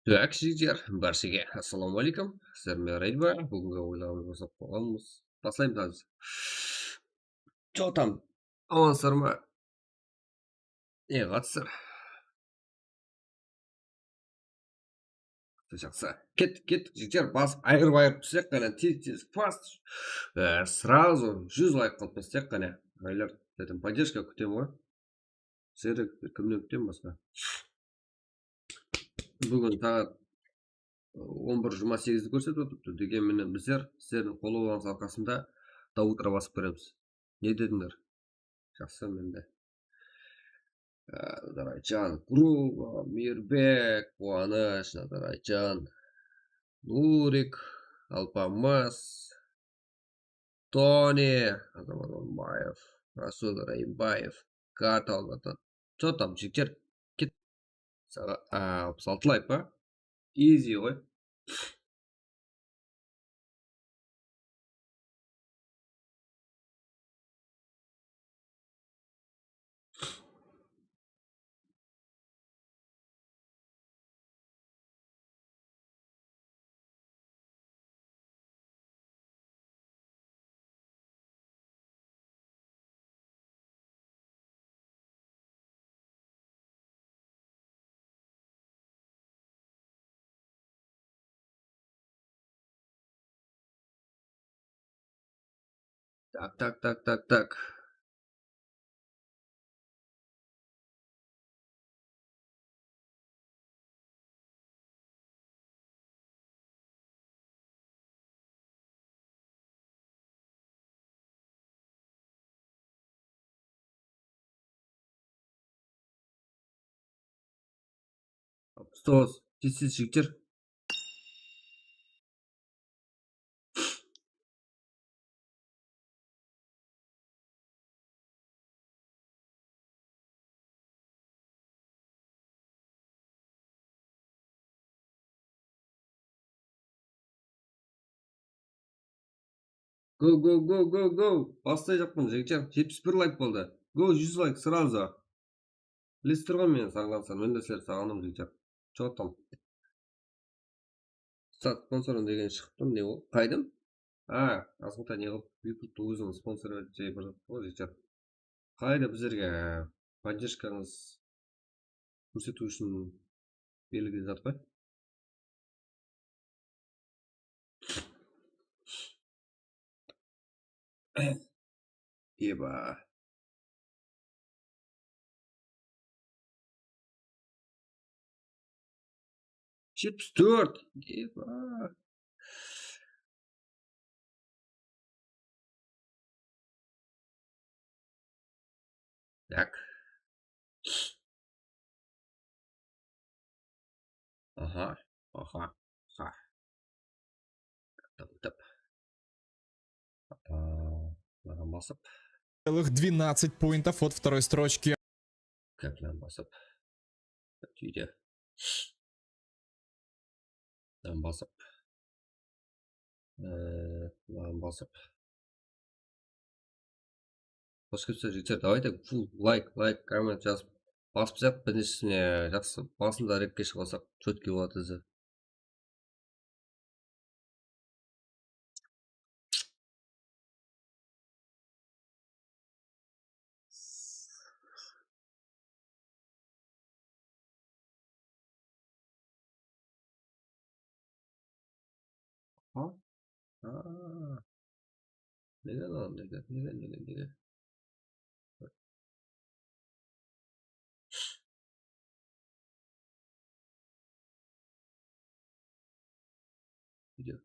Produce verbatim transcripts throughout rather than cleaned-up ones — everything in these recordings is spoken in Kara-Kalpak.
Tak, jigitler, bárshege assalamu aleykum. Sizler menen Raid ba? Búgingi oyınlarımızdı baslap qoyǵanbız. Baslaymız házir. Чё там? Amansızlar ma? Ne qılatsızlar? Jaqsı. Kettik, kettik, jigitler, basıp ayırıp-ayırıp túsek qáne, tez-tez, fast. Ee, сразу júz layk qılıp ketsek qáne. Aylar, zaten поддержка kútem ǵoy. Sizlerdi kimnen kútem basqa? Búgin saat on bir jigirma segizdi kórsetip otırıptı. Degen menen bizler sizlerdiń qollawlarıńız arqasında до утра basıp kiremiz. Ne dedińler? Jaqsı, mende. Á, Nazarayjan, Gruba, Mirbek, Quwanısh, Nazarayjan, Nurik, Alpamıs, Toni, Azamat Orınbaev, Rasul Rayımbaev, Gat Almatan. Чё там, jigitler? Ket. Saǵa, á, alpıs altı layk pa? Easy ǵoy. Так, так, так, так, так. Alpıs toǵız, tez-tez, jigitler. Go, go, go, go, go. Baslayjaqpan, jigitler. Jetpis bir layk boldı. Go, júz layk сразу. Bilesizler ǵoy, meni saǵlansam, men de sizlerdi saǵındım, jigitler. Чё там? Start sponsorım degen shıǵıptı, ne ol? Qaydım? A, azǵantay ne qılıp, YouTube'tı óziniń sponsorı etip bir zat ǵoy, jigitler. Qayda bizlerge поддержкаńız kórsetiw ushın belgili zat pa? Eba. Jetpis tórt. Eba. Tak. Aha, aha, aha. Tap, tap. Aa, mınadan basıp. Целых двенадцать поинтов от второй строчки. Kepten basıp. Tiyde. Mınadan basıp. Ee, mınadan basıp. Xosh kelipsizler, jigitler. Давайте full layk, layk, komment jazıp, basıp taslayıq. Birinshisine jaqsı, basında rekke shıǵıp alsaq, chotkiy boladı izi. Ha? Aa. Nege lan, nege, nege, nege, nege? Video.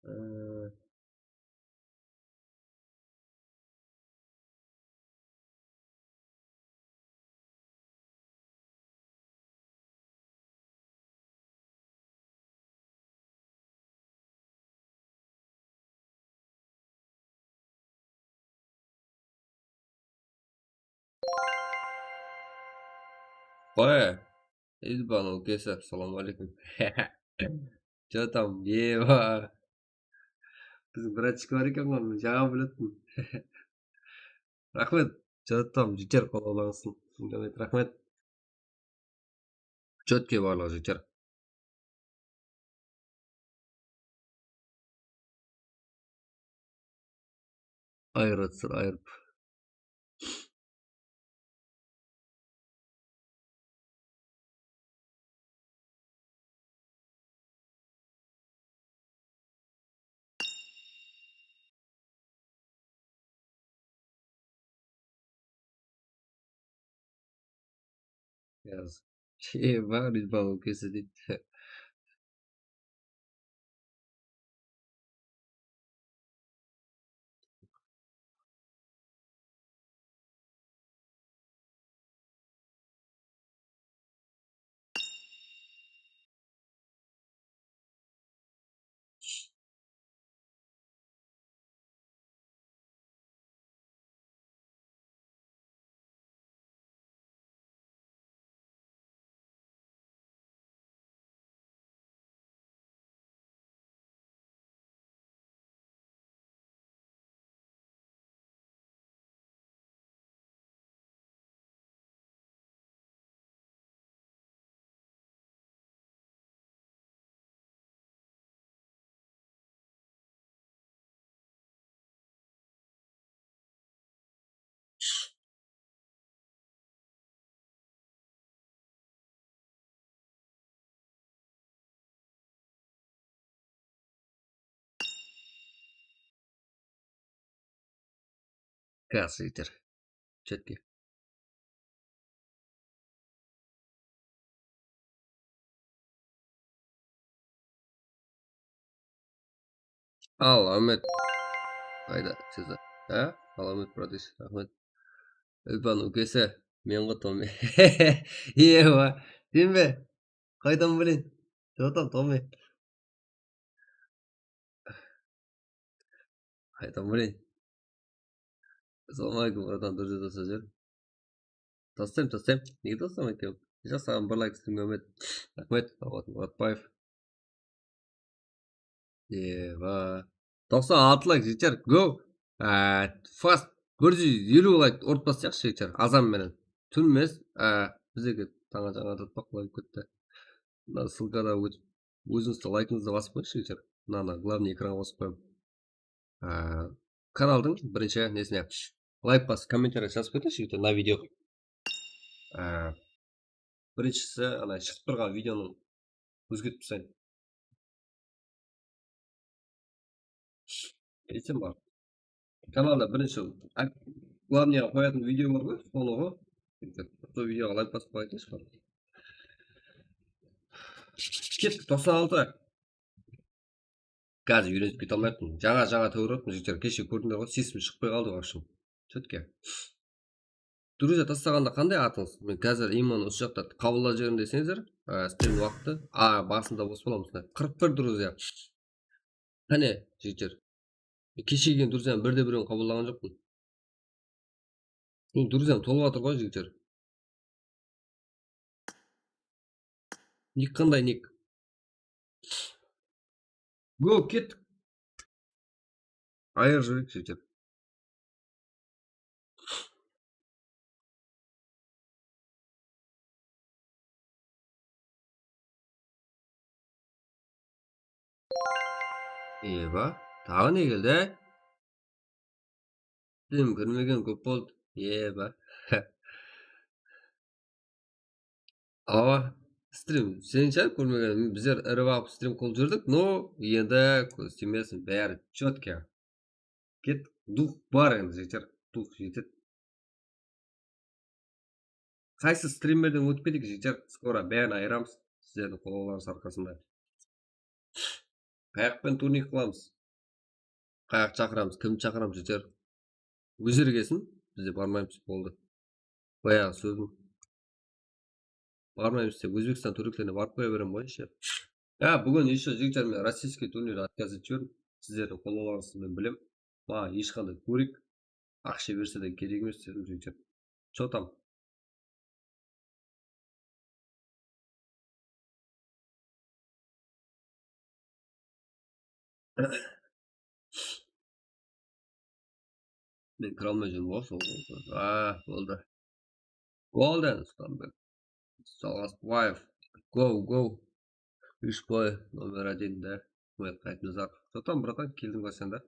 Ee, Qoy. Ilbanul Keser, assalamu aleykum. Чё там, eba? Biziń bratchik bar eken ǵoy, men jańa bilip atırman. Raxmet. Jarattım, jeter, qolawlarıńızsın. Raxmet. Chetke barlıq jeter. Ayırıtsın, ayırıp. Yaz. Eba, Rizban ol kesi deydi. Gaz jeter. Chetke. Al, Ahmet. Qayda, Sezar? Há? Al, Ahmet, bratish, raxmet. Ilpan úkesi, men ǵo, Tomi. Ewa, sen be? Qaydan bileyin? Jotam, Tomi. Qaydan bileyin? Assalawma aleykum, bratan, durıs jazasız júr. Tastayım, tastayım. Nege taslamaydı eken? Jaz, saǵan bir layk, stream Muhammed. Raxmet, Muratbaev. Ewa. Toqsan altı layk jeter. Go. Á, fast. Bir júz eliw layk orıp bassaq jeter. Azan menen. Tún emes. Á, bizlerge tańa jańa atırtpaq layk ketti. Mına ssılkada ótip, ózińizdi laykıńızdı basıp qoyıńızshı jeter. Mınanı glavnıy ekranǵa basıp qoyıń. Á, kanaldıń birinshi nesine layk basıp, kommentariya jazıp ketińizshi jeter mına videoǵa. Á, birinshisi, ana shıǵıp turǵan videonıń ózgertip taslayın. Esem bar. Kanalda birinshi, a, glavnıy qoyatın video bar ǵoy, sonı ǵo. Sol videoǵa layk basıp qoyatın shıǵar. Kettik, toqsan altı. Gaz úyrenip kete almayıptın. Jańa, jańa tógirip atırmın, jigitler. Keshe kórdińler ǵoy, sesim shıqpay qaldı, в общем. Chetke. Druzya taslaǵanda qanday atıńız? Men házir именно usı jaqta qabıllap jibereyin deseńizler, á, stream waqtı, a, basında bos bolamız. Qırq bir druzya. Qáne, jigitler. Men keshe kelgen druzyanıń bir de birewin qabıllaǵan joqpın. Bul druzyam tolıp atır ǵoy, jigitler. Nik qanday nik? Go, kettik. Ayır júrek, jigitler. Eba, taǵı ne keldi? Stream kirmegen kóp boldı. Eba. Awa, stream, sen shıǵar kórmegen. Bizler iri baǵıp stream qılıp júrdik, no, endi kóz tiymesin, bári chetke. Ket, duh bar endi, jeter, duh jeter. Qaysı strimlerden ótip keteyik, jeter, skoro bárin ayıramız sizlerdiń qolawlarıńız arqasında. Qayaqpen turnik qılamız? Qayaq shaqıramız, kim shaqıramız, jeter. Ózleri kelsin, bizde barmaymız, boldı. Bayaǵı sózim. Barmaymız dep, Ózbekstan túriklerine barıp qoya berem ǵoy, enshe. Ya, búgin ещё, jigitler, men rossiyskiy turnirdi отказ etip jiberdim. Sizlerdiń qolawlarıńızdı men bilem. Maǵan hesh qanday kórik, aqsha berse de kerek emes dedim, jigitler. Чё там? Men kire almay júrmen ǵoy, sol. Ah, boldı. Boldı endi, Sulanbek. Jalǵasbaev. Go, go. Úsh boy, номер один, да. Murat Qaytnazarov. Что там, братан, keldiń ba sen de?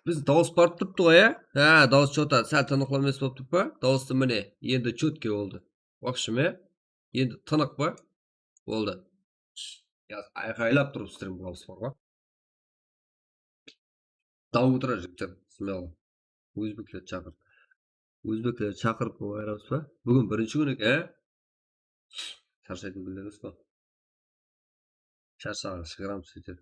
Biz dawıs barıp turıptı ǵoy, ya? Ha, dawıs что-то sál tınıqlı emes bolıp turıp pa? Dawıstı mine, endi чёткий boldı. В общем, ya? Endi tınıq pa? Boldı. Ya, ayqaylap turıp strim qılamız bar ǵoy. Dawıp otırar jigitler, смело. Ózbeklerdi shaqırıp. Ózbeklerdi shaqırıp qoyarmız ba? Búgin birinshi kúni eken, á? Sharshaytın kúnler emes pa? Sharshaǵan shıǵaramız, sóytip.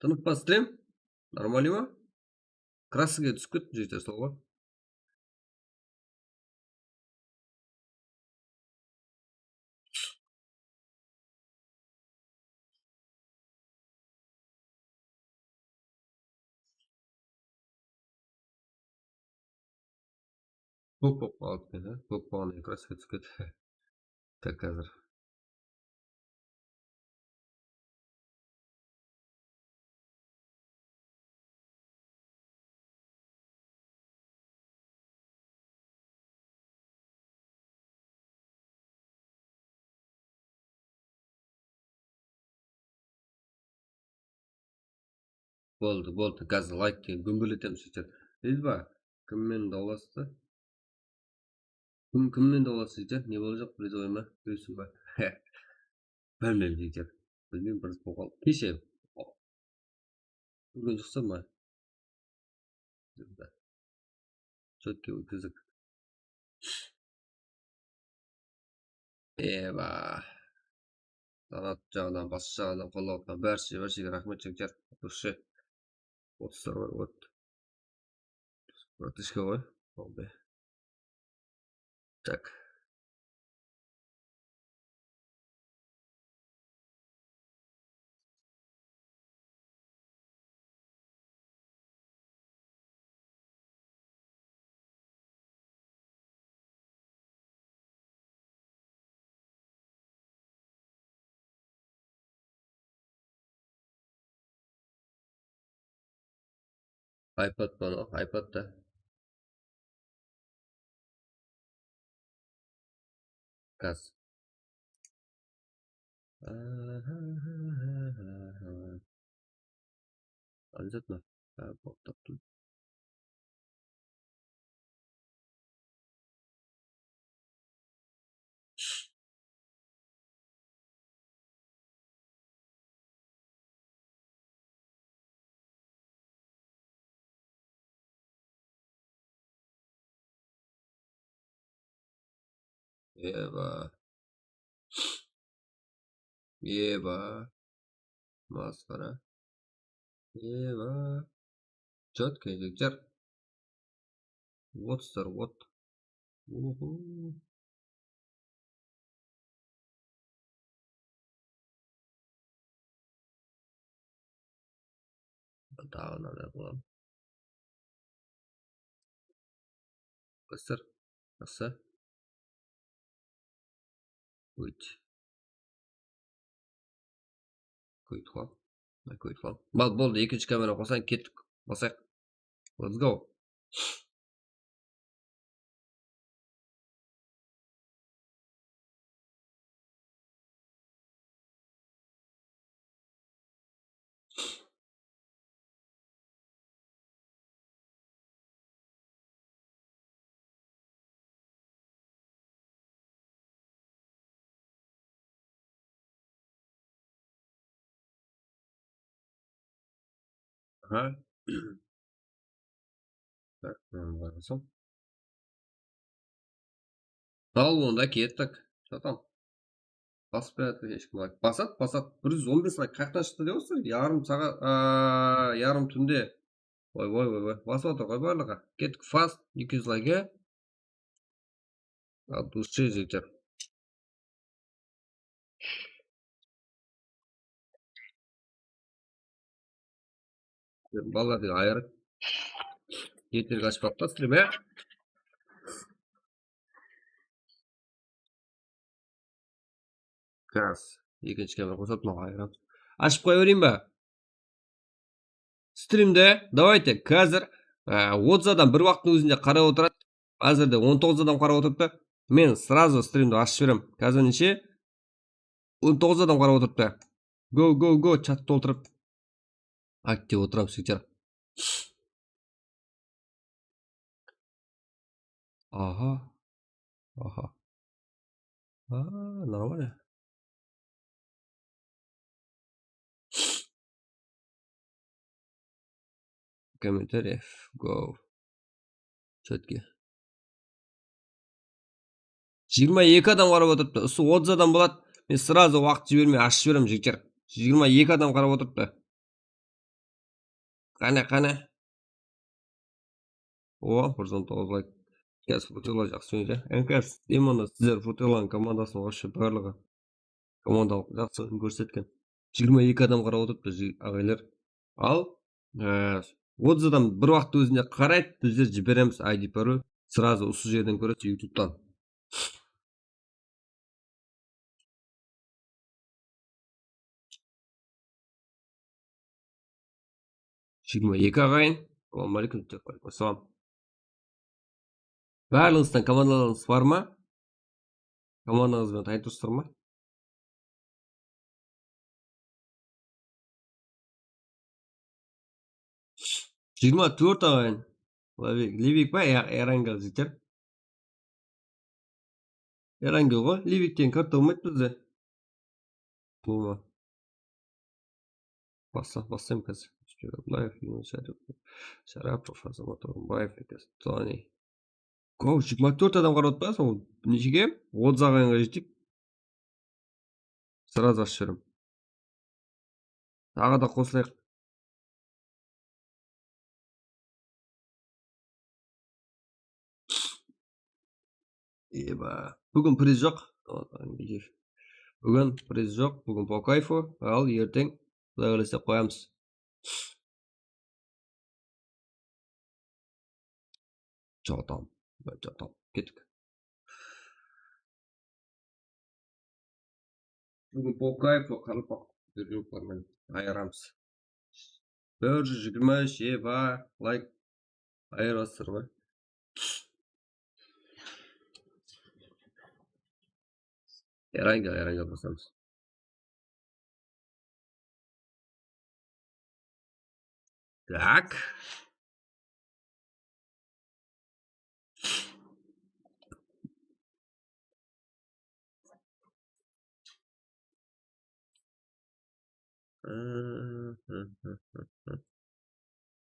Tınıp pa strim? Нормально ma? Kraskaǵa túsip kettim, jigitler, sol ǵoy. Kók bolıp qaldı eken, á? Kók bolǵannan keyin kraska túsip ketedi. Tak, házir. Boldı, boldı. Házir layk degen gúmbeletemiz, jigitler. Bilesiz ba? Kim menen dawlastı? Kim, kim menen dawlastı, jigitler? Ne bolajaq, bilesiz ǵoy ma? Bilesiz ba? Bilmeymen, jigitler. Bilmeymen, bir zat bolıp qaldı. Keshe. Kórgen joqsızlar ma? Чёткий ótkizdik. Eba. Donat jaǵınan, basqa jaǵınan qollap atırǵan bárshe, bárshege raxmet, jigitler. Durıs. Otızlar bar, ot. Bratishka ǵoy. Boldı. Так. Aypad pa, aypad da. Gaz. Alizatma. Ha, bot taptım. Eba. Eba. Masqara. Eba. Чёткий, jigitler. Otızlar, ot. Uhu. Taǵı mınaday qılamız. Basır. Basa. Kóyt. Kóyt qılam. Mına kóyt qılam. Mal, boldı, ekinshi kamera qosań, kettik. Basayıq. Let's go. Aha. Tak, mınadan basam. Al, onda kettik. Что там? Basıp beretin hesh kim, layk. Basat, basat. Bir júz on bes layk qayaqtan shıqtı dep otır? Yarım saǵat, aa, yarım túnde. Oy, oy, oy, oy. Basıp atır ǵoy barlıǵı. Kettik, fast, eki júz layk, ya. От души, jigitler. Balalar degen ayırıp. Erterek ashpaq ta strim, ya. Gaz. Ekinshi kamera qosıp, mınaǵan ayıramız. Ashıp qoya bereyin ba? Strimde, давайте, házir, e, otız adam bir waqıttın ózinde qarap otıradı. Házirde on toǵız adam qarap otırıptı. Men сразу strimdi ashıp jiberem. Házir neshe? On toǵız adam qarap otırıptı. Go, go, go, chat toltırıp. Aktiv otıramız, jigitler. Aha. Aha. Aa, нормально. Комментариев, go. Chatke. Jigirma eki adam qarap otırıptı. Usı otız adam boladı. Men сразу waqıt jibermey ashıp jiberem, jigitler. Jigirma eki adam qarap otırıptı. Qáne, qáne. O, bir júz on toǵız layk. Kás Futela jaqsı oynaydı. Enkas, Demon, sizler Futelanıń komandasınıń вообще barlıǵı komandalıq jaqsı oyın kórsetken. Jigirma eki adam qarap otırıptı, ji-, aǵaylar. Al, e, otız adam bir waqıt ózinde qaraydı, bizler jiberemiz I D parol, сразу usı jerden kóresiz, YouTube'tan. Jigirma eki aǵayın. Assalawma aleykum, dep qoyıp, assalam. Barlıǵıńızdan komandalarıńız bar ma? Komandańız benen tanıp turıpsızlar ma? Jigirma tórt aǵayın. Livik, Livik pa? Ya, Erangel jigitler. Erangel ǵoy, Livikten karta almaydı bizde. Buma. Basla, baslayım házir. Sharapov, Azamat Orınbaev, Tony. Go, jigirma tórt adam qarap otır, sol neshege? Otız aǵayınǵa jetik. Сразу ashıp jiberem. Taǵı da qosılayıq. Eba, búgin priz joq. Búgin priz joq, búgin по кайфу, al erteń, Quday qálese qoyamız. Jotam, jotam, kettik. Búgin по кайфу, qaraqalpaq bergen ayıramız. Bir júz jigirma úsh, eba, layk ayırasızlar ǵoy. Erangel, Erangel basamız. Так. Hı, hı, hı, hı, hı.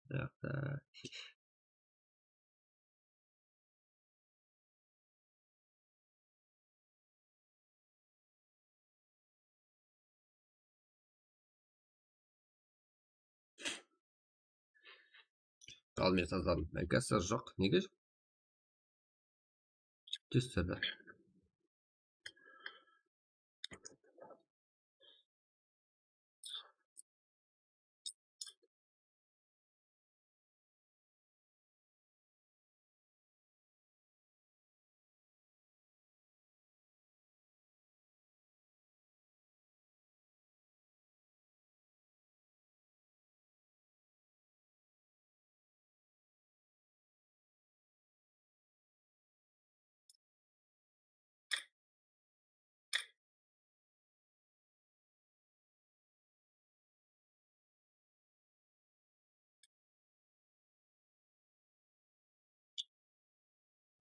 Yaqta. Al, men sazladım. Enkaslar joq. Nege? Testerde.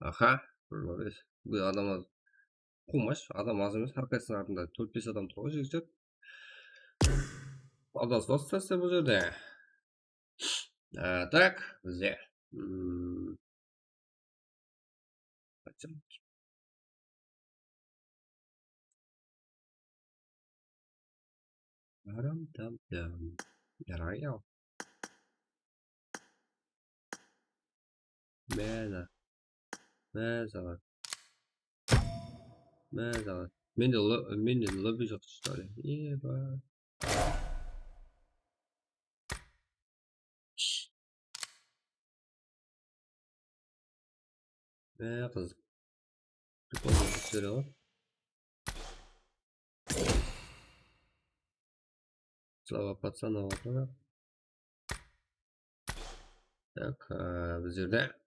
Aha, молодец. Búgin adamlar quwmash, adam az emes, hár qaysısınıń artında tórt-bes adam tur ǵoy, jigitler. Adam sınap tastasa bul jerde. А, так, bizde. Hmm. Aram tam tam. Yaray ya. Meza. Meza. Meza. Mende lo-, mende lobby joq, что ли? Eba. Mine qız. Prikol jere ǵoy. Slava patsana otır. Tak, e, bizlerde.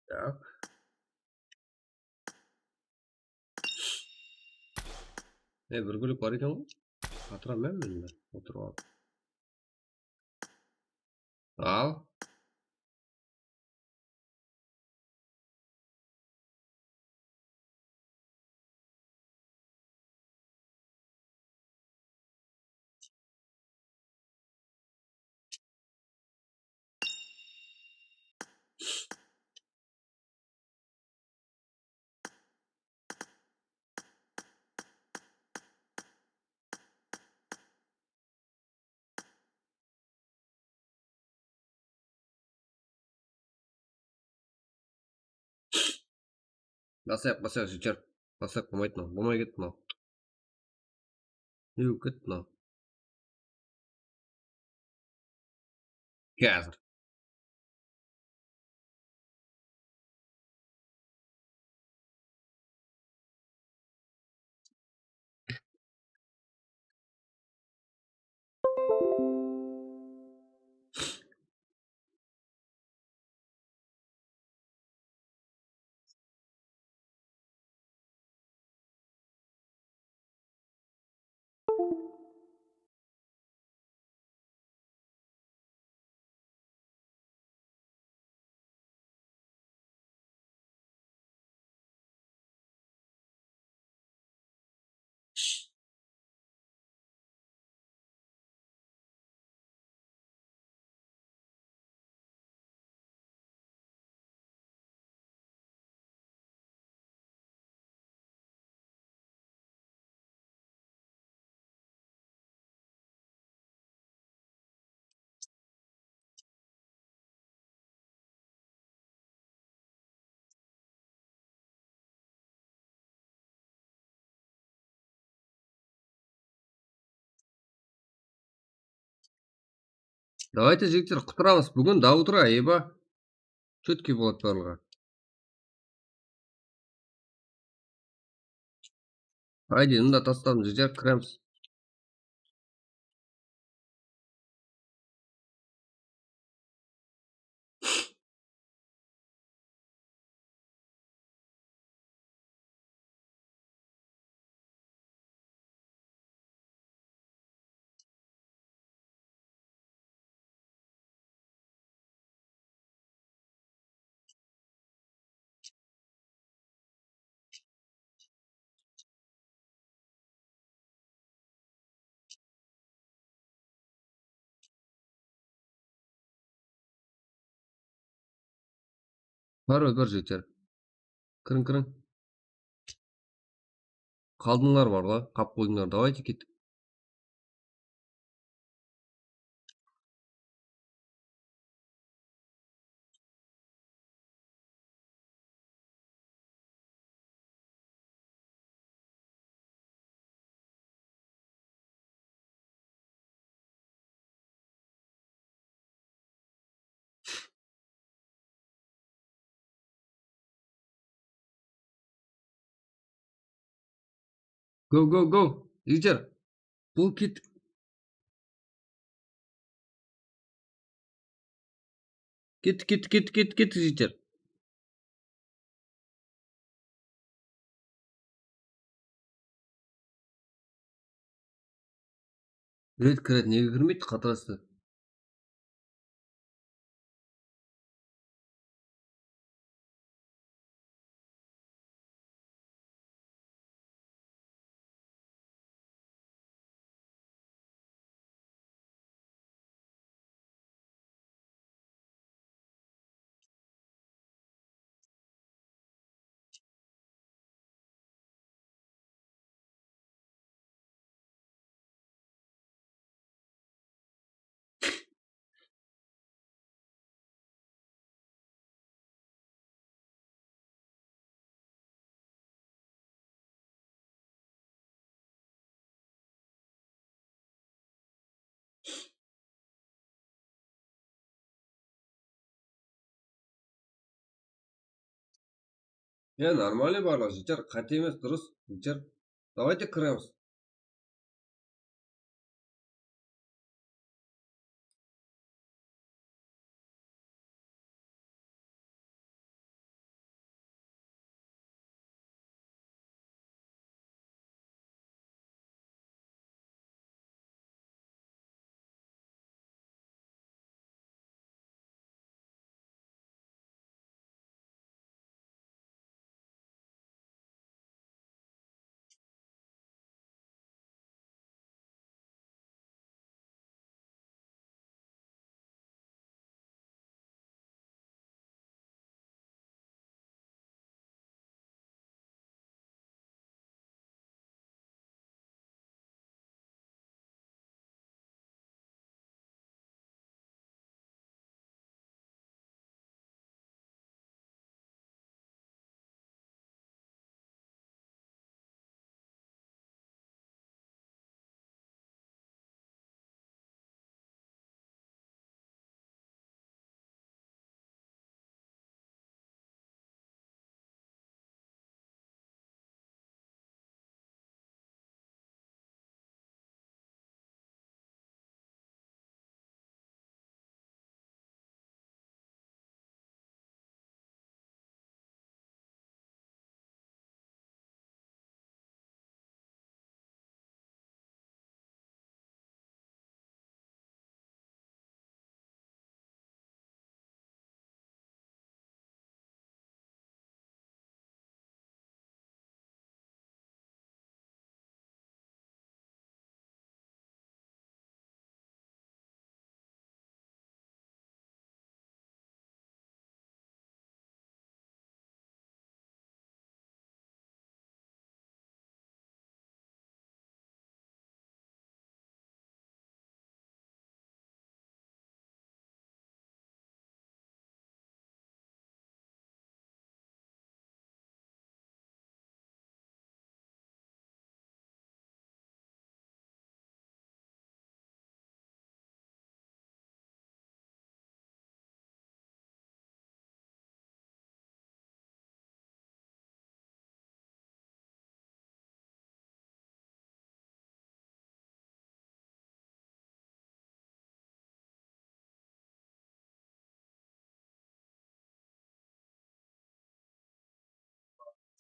Tak. E, bir gúlik bar eken ǵoy. Atıraman men de otırıp alıp. Al. Basayıq, basayıq, jigitler. Basayıq, bolmaydı mınaw. Bolmay ketti mınaw. Ne bolıp ketti mınaw? Házir. Давайте, jigitler, quttıramız búgin, до утра, eba. Chotkiy boladı barlıǵı. Haydi, mında tastadım, jigitler, kiremiz. Bar bar, jigitler. Kiriń, kiriń. Qaldıńlar bar ǵoy, qap qoydıńlar, давайте kettik. Go, go, go. Jigitler. Bul kettik. Kettik, kettik, kettik, kettik, kettik, jigitler. Red kiredi, nege kirmeydi, qatırastı. Ya, нормальный barlıq, jigitler, qáte emes, durıs, jigitler. Давайте kiremiz.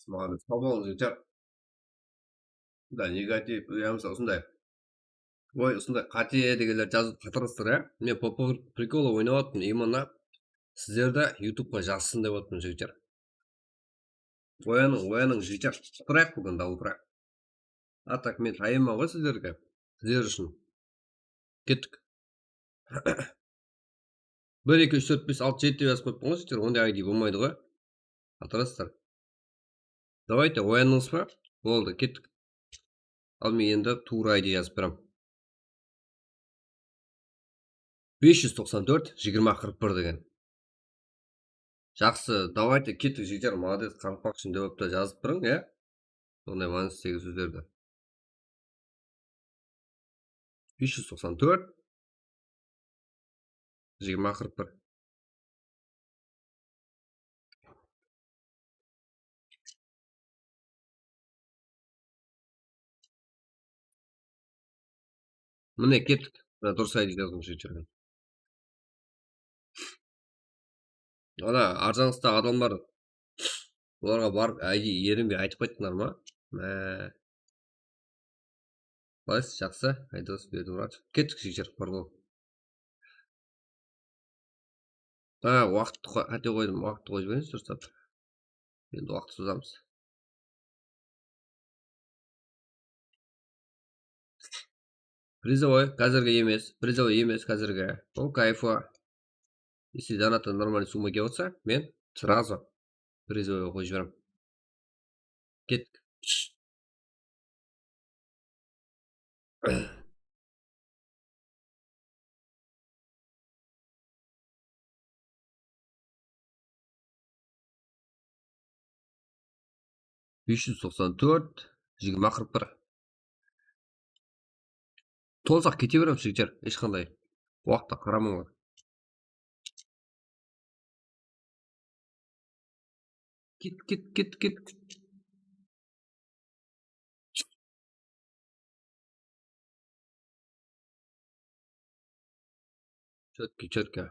Молодец, sawbol, jigitler. Да, negativ, uyamsa usınday. Oy, usınday qáte degenler jazıp qatırıstır, ya. Men по приколу oynap atırman, именно sizlerdi YouTubeqa jazsın dep atırman, jigitler. Oyanıń, oyanıń, jigitler. Qutırayıq búgin, до утра. А так men tayınman ǵoy sizlerge. Sizler ushın. Kettik. Bir, eki, úsh, tórt, bes, altı, jeti dep jazıp qoyıppan ǵoy, jigitler. Onday I D bolmaydı ǵoy. Qatırıstır. Давайте, oyandıńız ba? Boldı, kettik. Al, men endi tuwrı I D jazıp berem. Bes júz toqsan tórt, jigirma, qırq bir degen. Jaqsı, давайте, kettik, jigitler, молодец, qaraqalpaq ushın dep atırıp jazıp beriń, ya. Sonday mánistegi sózlerdi. Bes júz toqsan tórt, jigirma, qırq bir. Mine, kettik. Mına durıs I D jazdım, jigitler. Ana, arjanıstaǵı adamlar, olarǵa barıp, I D erinbey aytıp qayttıńlar ma? Má. Qalaysız, jaqsı? Aydos Berdimuratov. Kettik, jigitler, parbol. Ha, waqıttı qo-, qáte qoydım, waqıttı qoyıp jiberińiz, durıslap. Endi waqıt sozamız. Prizovoy házirgi emes, prizovoy emes házirgi. Ol kayfo. Если donattan нормальный summa kelip atsa, men сразу prizovoyǵa qoyıp jiberem. Kettik. Bes júz toqsan tórt, jigirma, qırq bir. Tolsaq kete beremiz, jigitler, hesh qanday waqıtqa qaramańlar. Ket, ket, ket, ket. Четко, четко.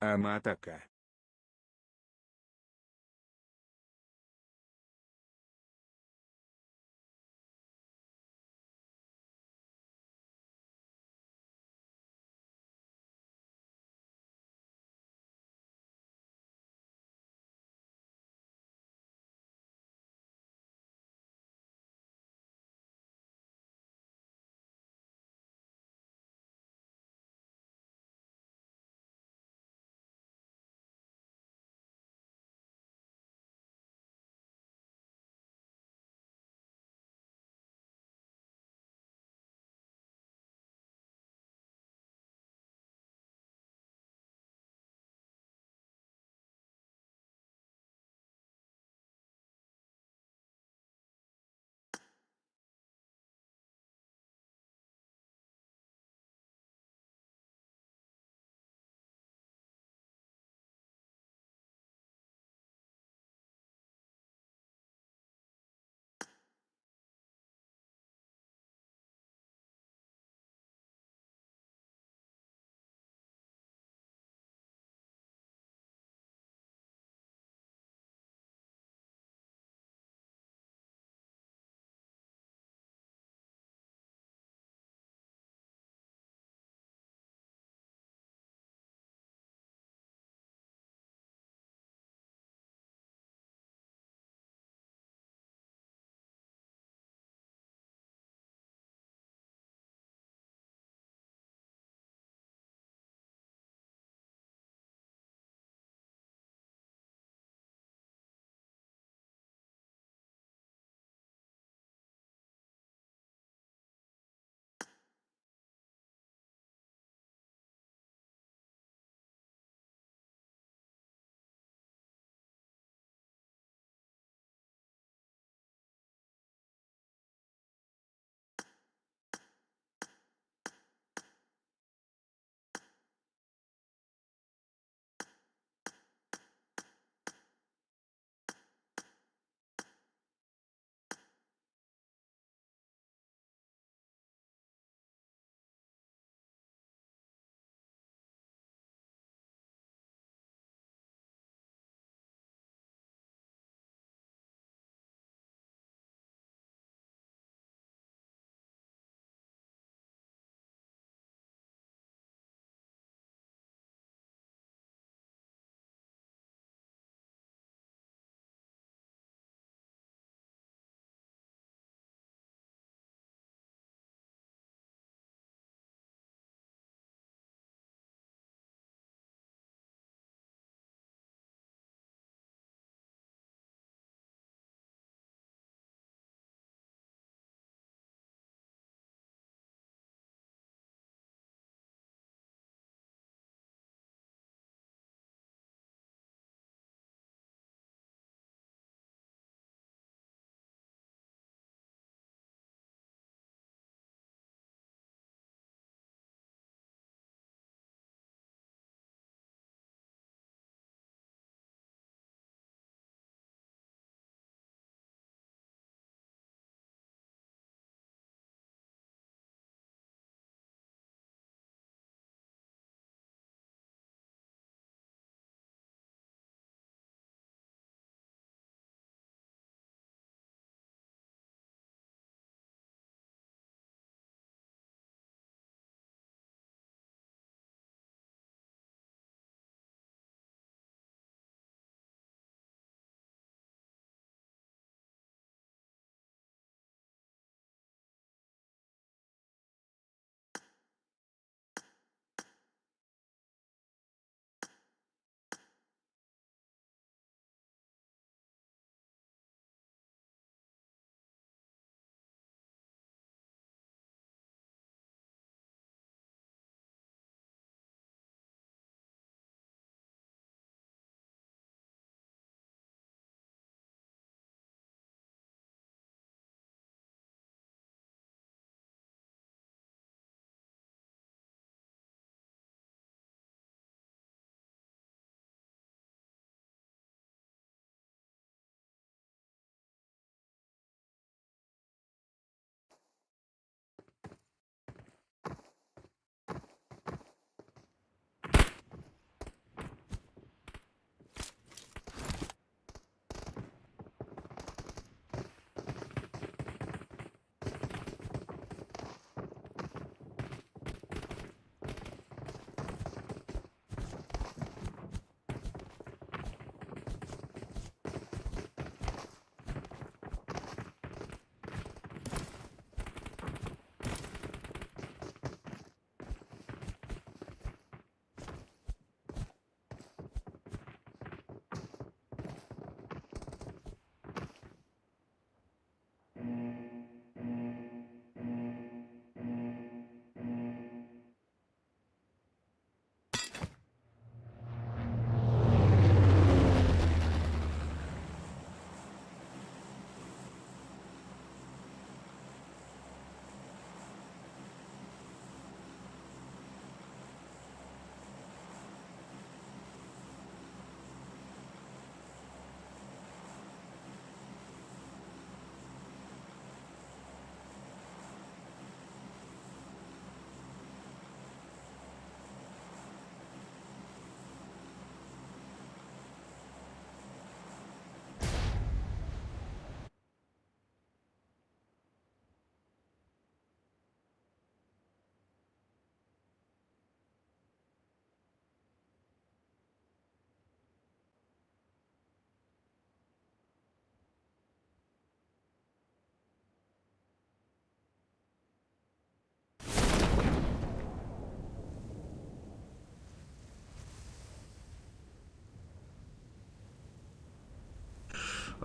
Amat aka.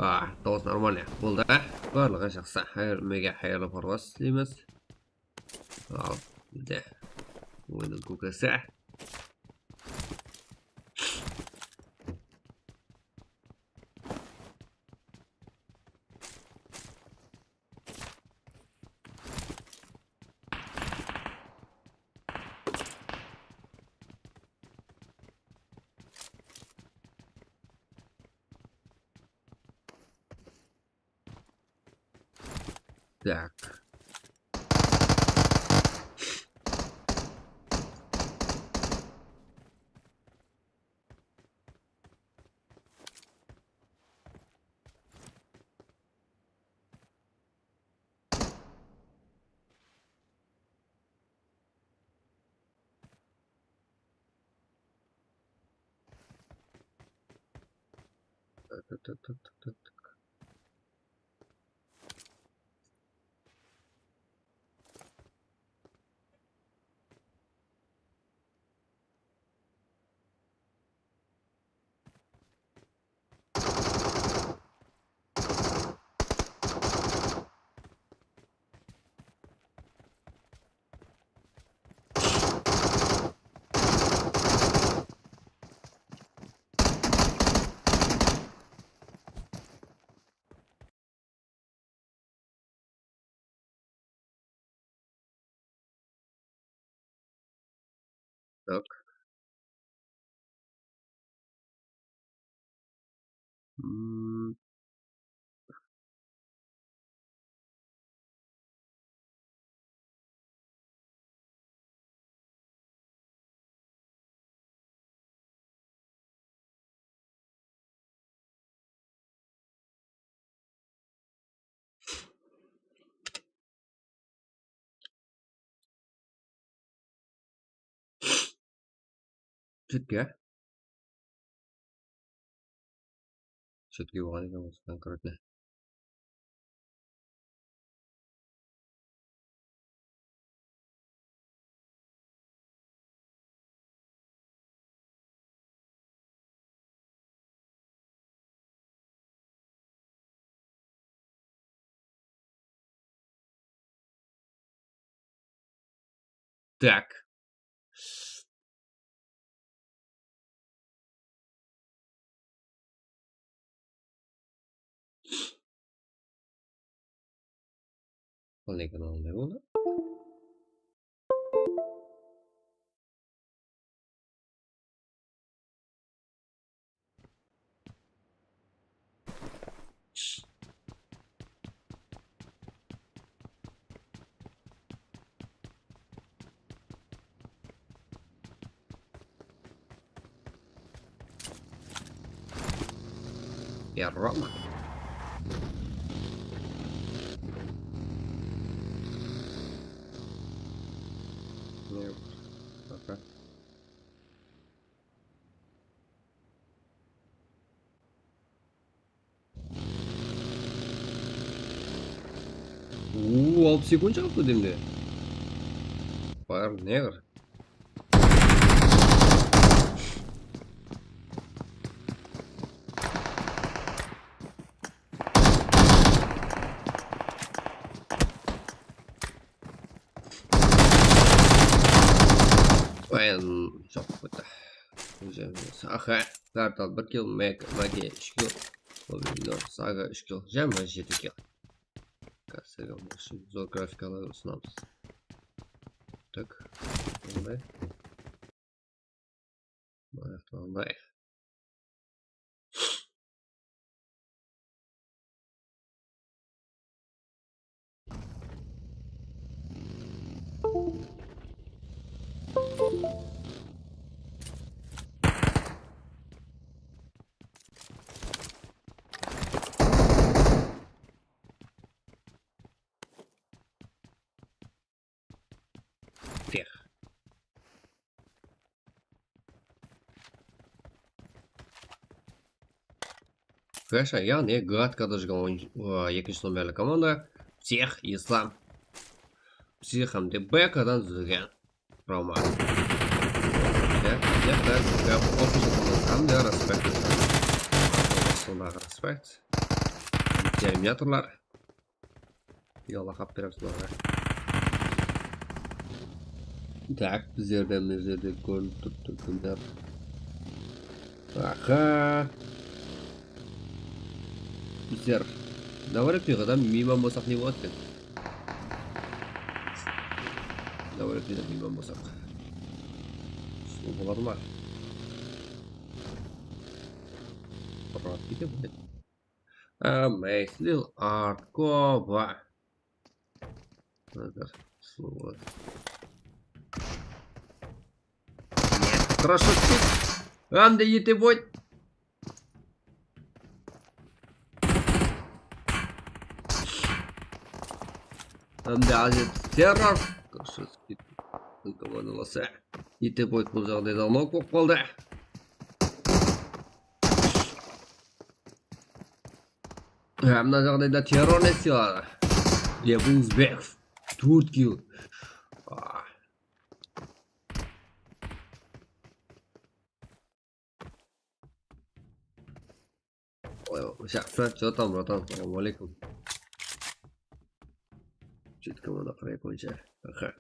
A, dawıs нормально. Boldı. Barlıǵı jaqsı. Hámmege hayırlı parwas tileymiz. Al, bizde oyınnıń kókesi. Так. Так. М. Chetke. Chetke bolǵan eken, osıdan konkrotno. Так. Al, ne kanalında boldı? Ya Roma. Ne? Пока. Uuu, altı sekund qaldı demde. Bayır, ne qır? Bayın, joq, bitti. Aha, Kartal bir kill, Mek, Mage úsh kill. Saga úsh kill, jámi jeti kill. Kásirge zor grafikalar usınamız. Tak, bunday. Bunday. Тех. Хорошо, яғни гадкада júrgen oyın, ı, ekinshi nomerli komanda Psix, Islam. Psix hám de B K dan dúzilgen qurama. Ya, ya, ya, ya, official komanda hám de respekt. Sondaǵı respekt. Terminatorlar. Yalaqap beremiz bularǵa. Tak, bizlerden bizlerde kórinip turıptı kimler. Aha. Bizler Navalny tuyǵadan miyman bolsaq ne boladı eken? Navalny tuyǵadan miyman bolsaq. Sulıw boladı ma? Urıp kete qoydı. Amazing Arkova. Házir sulıw boladı. Хорошо, hám de ete boydı. Hám de azet terror. Хорошо, komandalası. Ete boydı bul jaǵdayda nok bolıp qaldı. Há, mına jaǵdayda terror ne isley aladı? Lebuzbekov. Tórt kill. Ah. Oy, jaqsı, что там, братан? Assalamu aleykum. Чё-то komanda qırq eki boyınsha. Aha.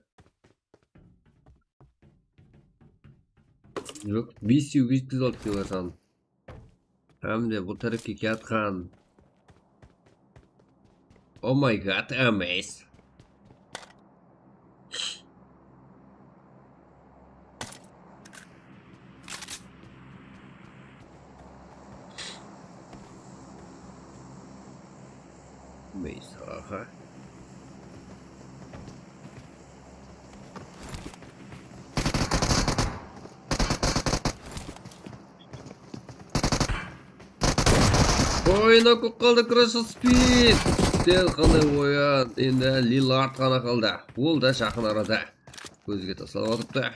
Joq, bes jetkizip aldı kiyatqan. Hám de bul tárepke kiyatqan. Oh my god, emes. Emes, aha. Oyına kóp qaldı, Crash Speed. Sen qanday oyın? Endi Lillard ǵana qaldı. Ol da jaqın arada kózge taslanıp atıptı.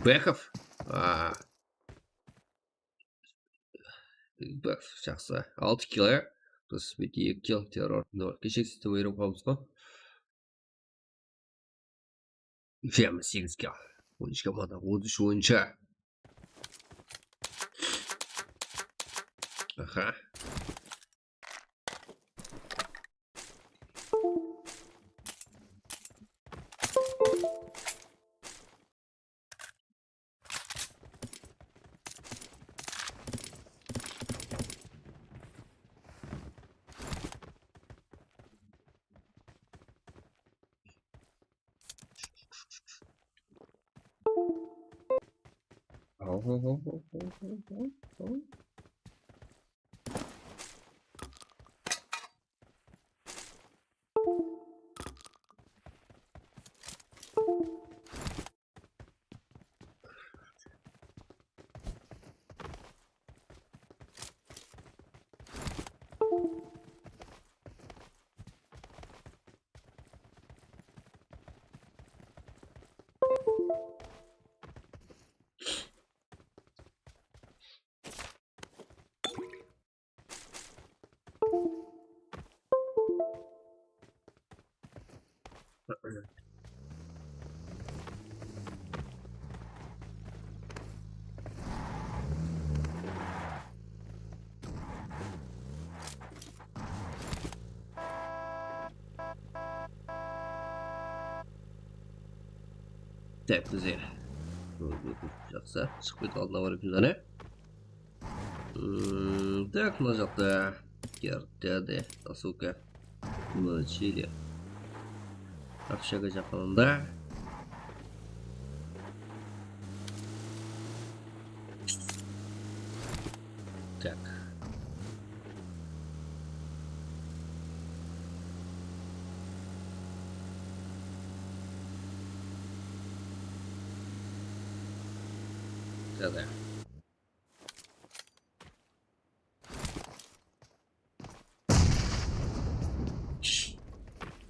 Bekov. Aa. Bek, jaqsı. Altı kill, ya. Crash Speed eki kill, terror nol. Keshek sistema uyrenip qaldıńız ǵo. Jigirma segiz kill. On úsh komanda, otız úsh oyınsha. Aha. Tak, bizler. Jaqsı, shıǵıp ketip aldın, awa, bizden, e? Hmm, tak, mına jaqta kertedi, ссылка. Mına Chili. Общага jaqınında. Tak. Kada.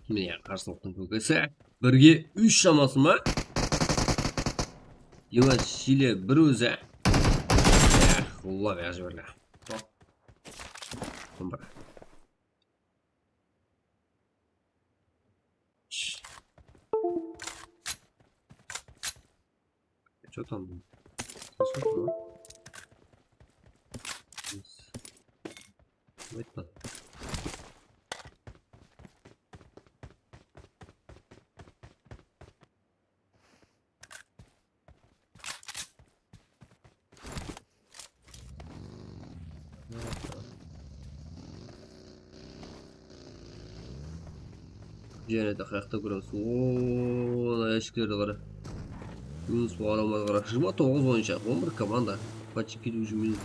Mine, qarsılıqtıń kókesi. Birge úsh shaması ma? Dima Chile bir ózi. Eh, ulla, buyaq jiberdi. Hop. Domba. Что там? Слышно? Aytpa. Jáne de qayaqta kóremiz. Oo, mına jáshiklerdi qara. Minus bola almay qara. Jigirma toǵız boyınsha, on bir komanda. Podchiki de уже minus.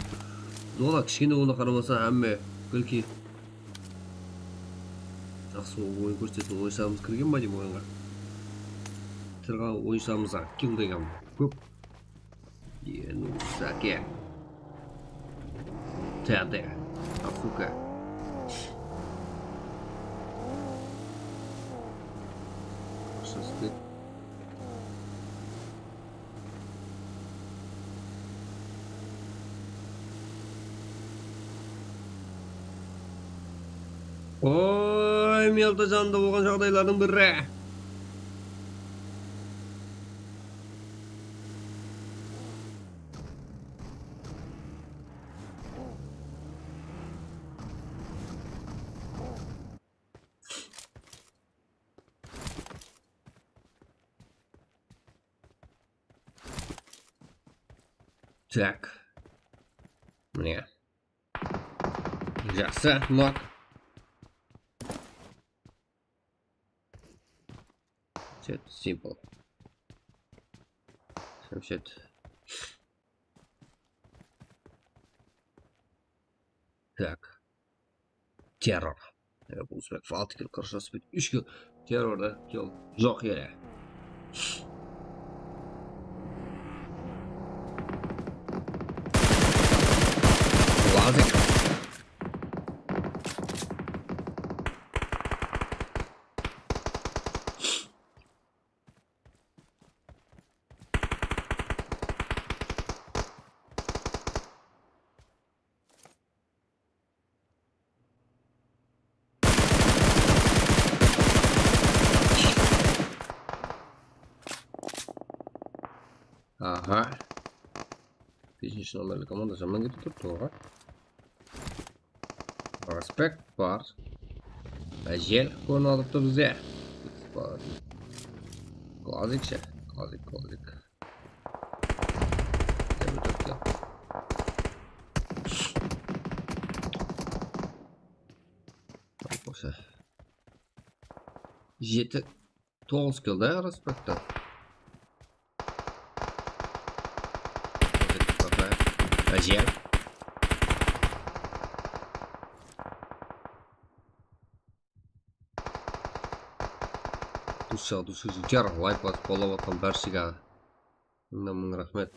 Zona kishkene, oǵan qaramastan hámme gilki. Jaqsı oyın kórsetsin, oyınshılarımız kirgen ba deymen oyınǵa. Kirgen oyınshılarımızǵa kill degen kóp. Yenusake. Tede. Asuka. Sıstık. Oy, Melta janında bolǵan jaǵdaylardıń biri. Tak. Mine. Jaqsı, nok. Set, simple. Samshet. Tak. Terror. E, bul uzbek faltı kill, qırq jası bet, úsh kill. Terrorda kill joq ele. Lazik. Aha. Besinshi nomerli komanda jannan ketip turıptı oǵan. Respekt bar. Ájel kórin alıptı bizge. Glazik she, glazik, glazik. Jeti, toǵız kill da, respektta. Ájel. Dusha, dusha, jigitler, layk basıp qollap atqan bárshege mıńnan mıń raxmet.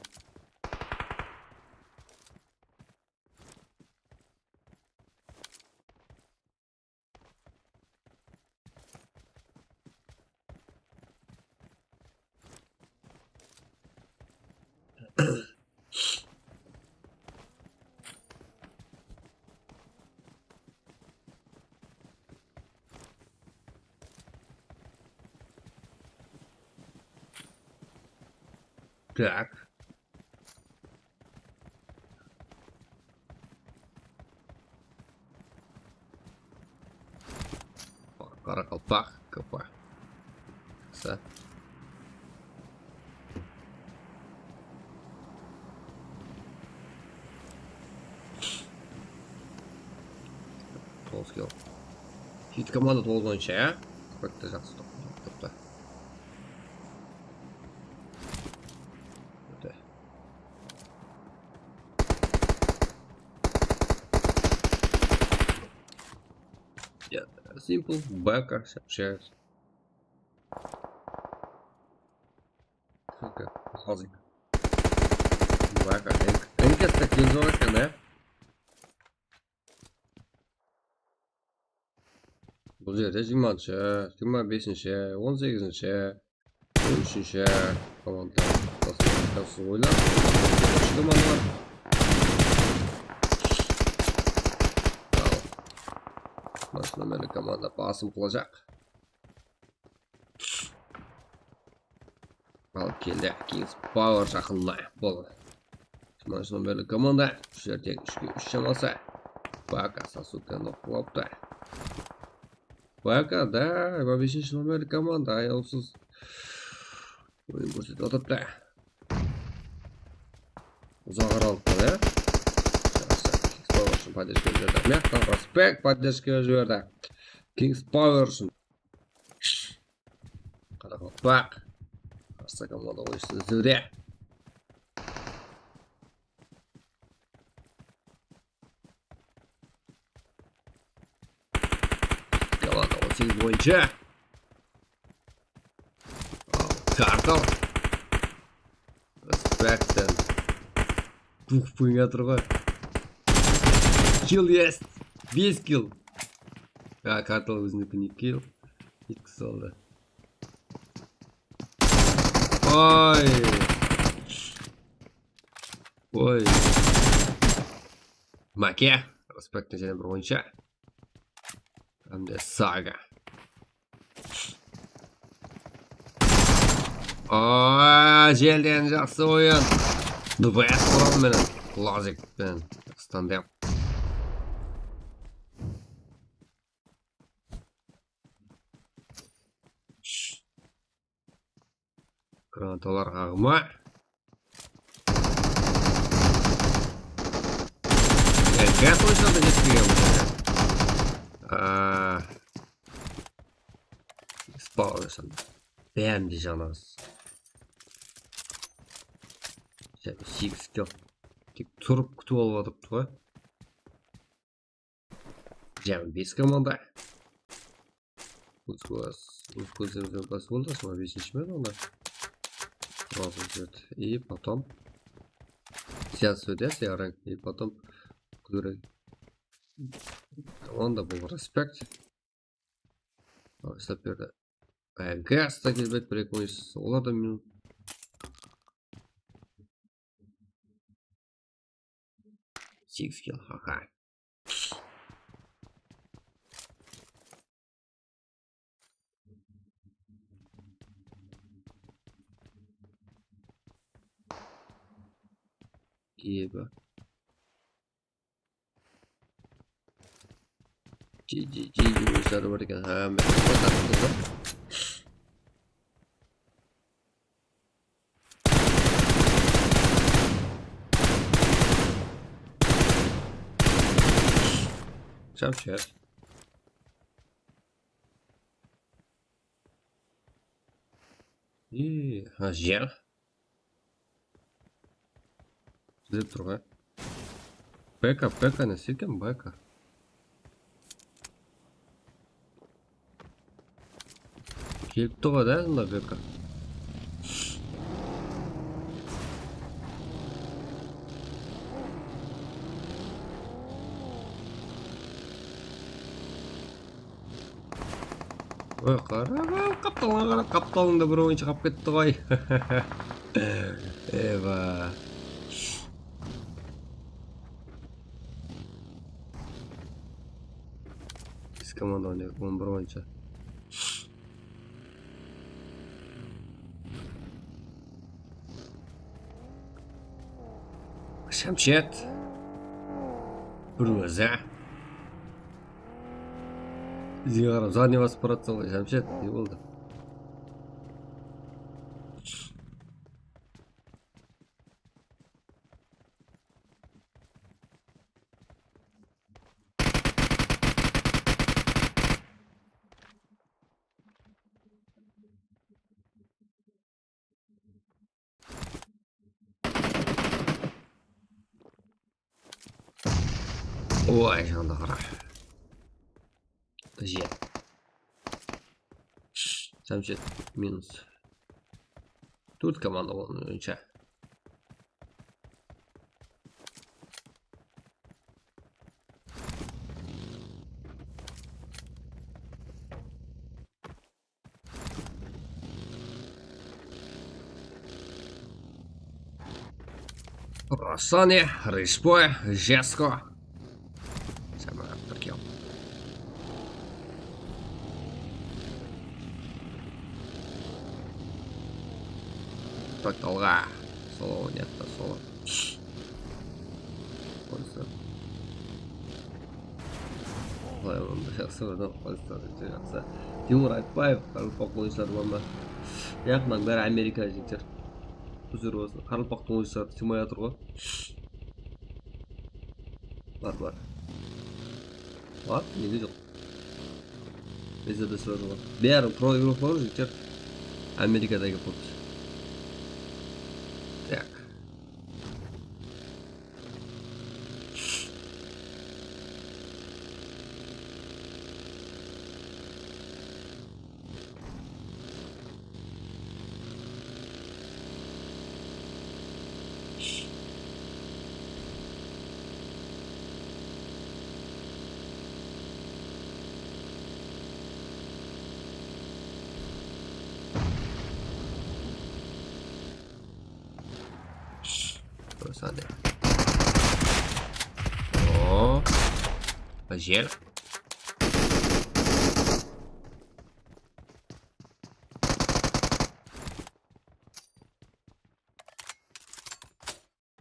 Так. Qaraqalpaq, K P. Sa. Toǵız kill. Jeti komanda toǵız boyınsha, ya? Qırıqta jaqsı toqta. Óte. Ya, simple, baka, shapshayız. Baka, házir. Baka, eń, eń katta tenzor eken, ya? Bul jerde jigirmanshı, jigirma besinshi, on segizinshi, on úshinshi komanda. Jaqsı oynar. Úsh komanda bar. Al. Jigirmanshı nomerli komanda basım qılajaq. Al, keldi. Kings Power jaqınına. Bol. Jigirma úsh nomerli komanda. Úshler teń, úshke úsh shaması. Baka Sasuke noqlaptı. Baka da, jigirma besinshi nomerli komanda, ayawsız. Oyın kórsetip atırıptı. Uzaǵıra alıp bar, ya. Jaqsı. Kings Power ushın podderjka jiberdi. Miyaqtan respekt, podderjka jiberdi. Kings Power ushın. Qaraqalpaq. Qarsı komanda oyınsın izlewde. Komanda on segiz boyınsha. Al, kartal. Respekt. Buqıp qoyıp atır ǵoy. Kill, yes. Bes kill. Ya, kartal ózinikin eki kill. Eki kill aldı. Oy. Oy. Make. Respektli jáne bir oyınsha. Hám de Saga. Aa, jelden jaqsı oyın. The best qural menen. Classic penen. Standart. Granatalar aǵıma. Ya, gaz oysa da jetpegen. Aa. Spawn jasadı. Bárin de janasız. Segiz kill. Tek turıp kútip alıp atırıptı ǵoy. Jigirma bes komanda. Óz kóz-, óz kózlerimizden basıp aldı, jigirma besinshi men onda. Srazı júrdi. И потом. Sen sudya, sen rank. И потом. Kúdire. Onda bul respekt. Al, islep berdi. Gasta kelbet, bir eki oyınsız. Olar da minut. Segiz kill, haha. Eba. Ji, ji, ji, ji, sarı bar eken. Ha, men qatnasıp turdı. Jamsher. I, ha, jer. Izlep tur ǵoy. Beka, beka, ne eken beka? Kelipti ǵoy da, mına beka. Oy, qara, qaptalıńa qara, qaptalıńda bir oyınshı qap ketti ǵoy. Eba. Biz komanda oynayıq, on bir oyınshı. Shamshet. Bir ózi. Bizge qarap, zadniy basıp baratsań ǵoy, Jamshed, ne boldı? Oy, janda qara. Jet. Samshet minus. Tórt komanda onıń oyınsha. Rosane, Rishboy, Jesko. Samarqand bir kill. Toktalǵa. Solo oynadı da, solo. Qoysa. Qalay onda, jaqsı, birden qolay usladı, jaqsı. Timur Aytbaev, qaraqalpaq oyınsları bar ma? Yaq, mınań bári Amerika, jigitler. Uzr bolsın. Qaraqalpaqtıń oyınsları tıymalay atır ǵoy. Bar, bar. Bar, nege joq? Bizde de soradı ǵoy. Bári proigrovka ǵoy, jigitler. Amerikadagi pubg. Tak. Sade. O. Bajel.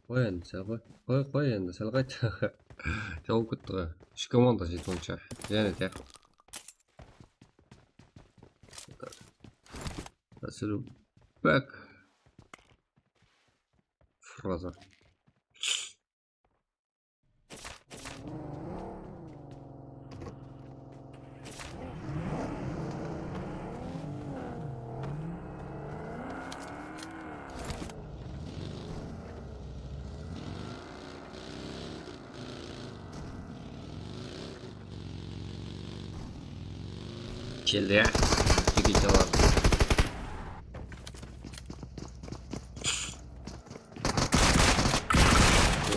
Qoy endi, sál qoy. Qoy, qoy endi, sál qayt. Jawıp ketti ǵoy. Úsh komanda jetip onsha. Jáne taq. Rasulbek. Furaza. Keldi ya. Jeke jalan.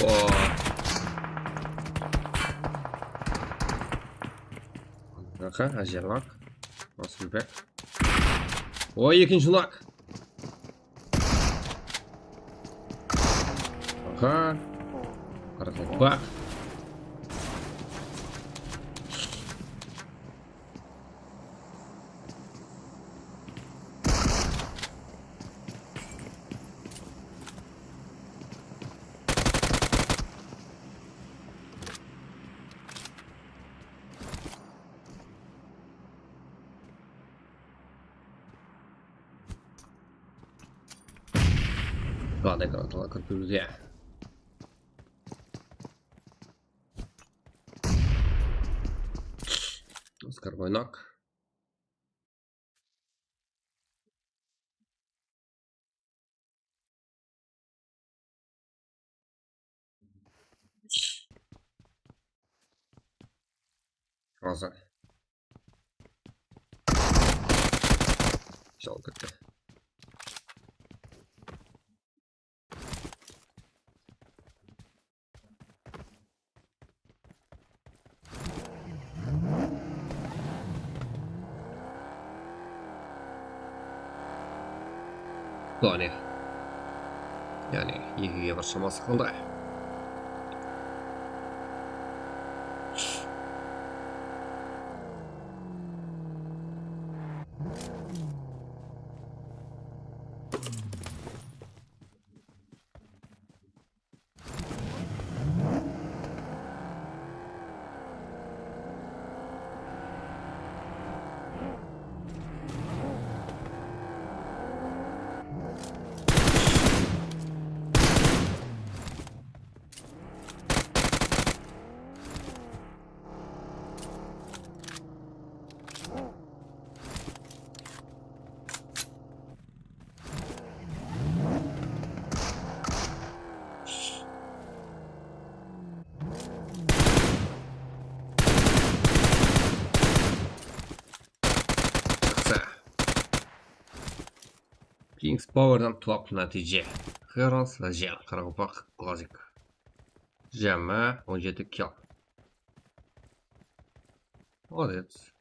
Woo. Aha, ájir lak. Rasulbek. Oy, ekinshi lak. Aha. Qaraqalpaq. Qalay granatalar kirip turibdi ya. Oskar Boynak. Furaza. Jol ketti. Qáne. Yaǵnıy, ekige bir shaması qaldı. Jaqsı. Kings Powerdan top nátiyje. Heroes, Rajel, Qaraqalpaq, Glazik. Jámi on jeti kill. Молодец.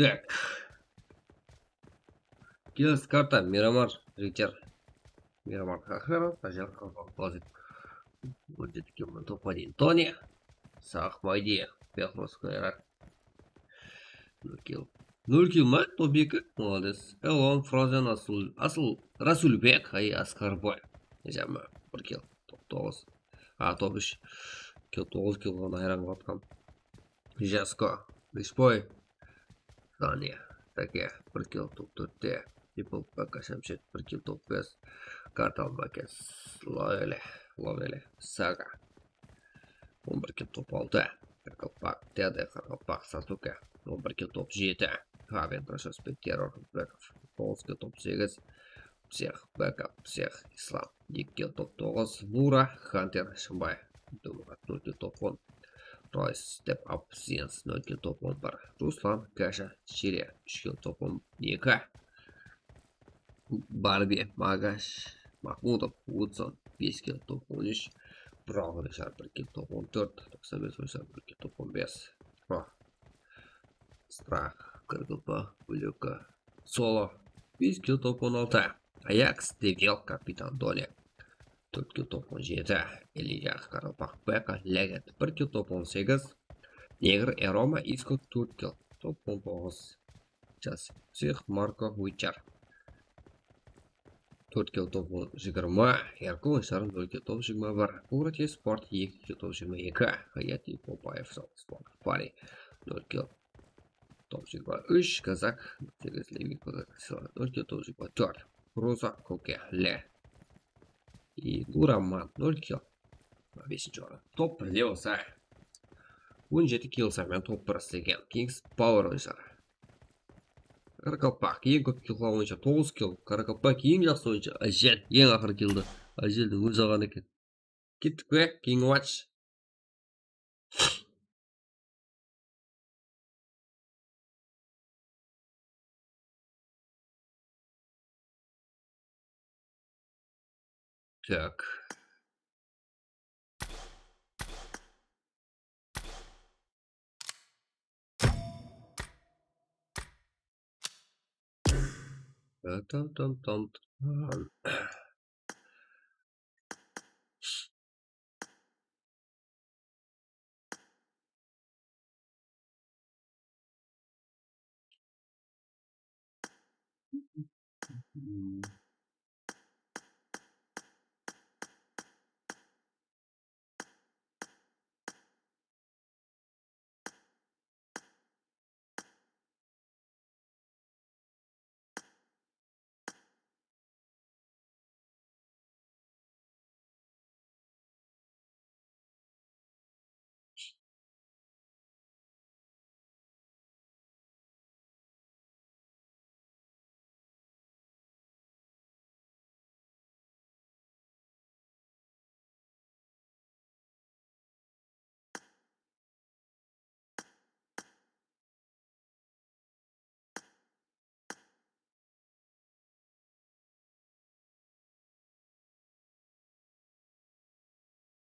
Так. Kelis karta Miramar, Richter. Miramar Xaxarov, Ajal Xaxarov, Glazit. On jeti kilometr topa deyin. Toni. Saq Maydi. Bexros Kayrat. Nol kill. Nol kill ma? Top eki. Molodec. Elon, Frozen, Asıl, Asıl, Rasulbek, ay, Askarboy. Jama, bir kill. Top toǵız. A, top úsh. Kill toǵız kill bolǵan ayran qılatqan. Jasko. Beshboy. Saniya. Take. Bir kill top tórtte. People P K Shamshed. Bir kill top bes. Kartal Makes. Loveli. Loveli. Saga. On bir kill top altı. Qaraqalpaq, T D Qaraqalpaq, Sasuke. On bir kill top jeti. Fabian Proshevskiy, Terror, Bekov. Toǵız kill top segiz. Psix, Bekov, Psix, Islam. Eki kill top toǵız. Nura, Hunter, Shımbay. Abdulmurat, nol kill top on. Roy, Step Up, Science, nol kill top on bir. Ruslan, Kasha, Shire, úsh kill top on eki. Barbi, Magash, Mahmudov, Woodson, bes kill top on úsh, Brown Richard, bir kill top on tórt, toqsan bes Richard, bir kill top on bes. Strah, K G P, Blyuka, Solo, bes kill top on altı, Ayaks, Devil, Kapitan Doli, tórt kill top on jeti, Elija, Qaraqalpaq, Beka, Legend, bir kill top on segiz, Negr, Eroma, Isko, tórt kill top on toǵız. Jas Psix, Marko, Witcher. Tórt kill top jigirma, Erkul Ensarov nol kill top jigirma bir, Kuvrati Sport eki kill top jigirma eki, Hayati Popaev, Sport Pari nol kill top jigirma úsh, Kazak segiz, Levin Kazak nol kill top jigirma tórt, Ruza, Koke, Le, Igura, Man nol kill. Besinshi orın. Top birde bolsa on jeti kill sanı menen top bir islegen Kings Power oyınshıları. Qaraqalpaq eń kóp kill qılǵan oyınshı, toǵız kill. Qaraqalpaq eń jaqsı oyınshı Ajel, eń aqırı killdi Ajeldiń ózi alǵan eken. Kettik pe? Keyingi match. Так. Там, там, там, там.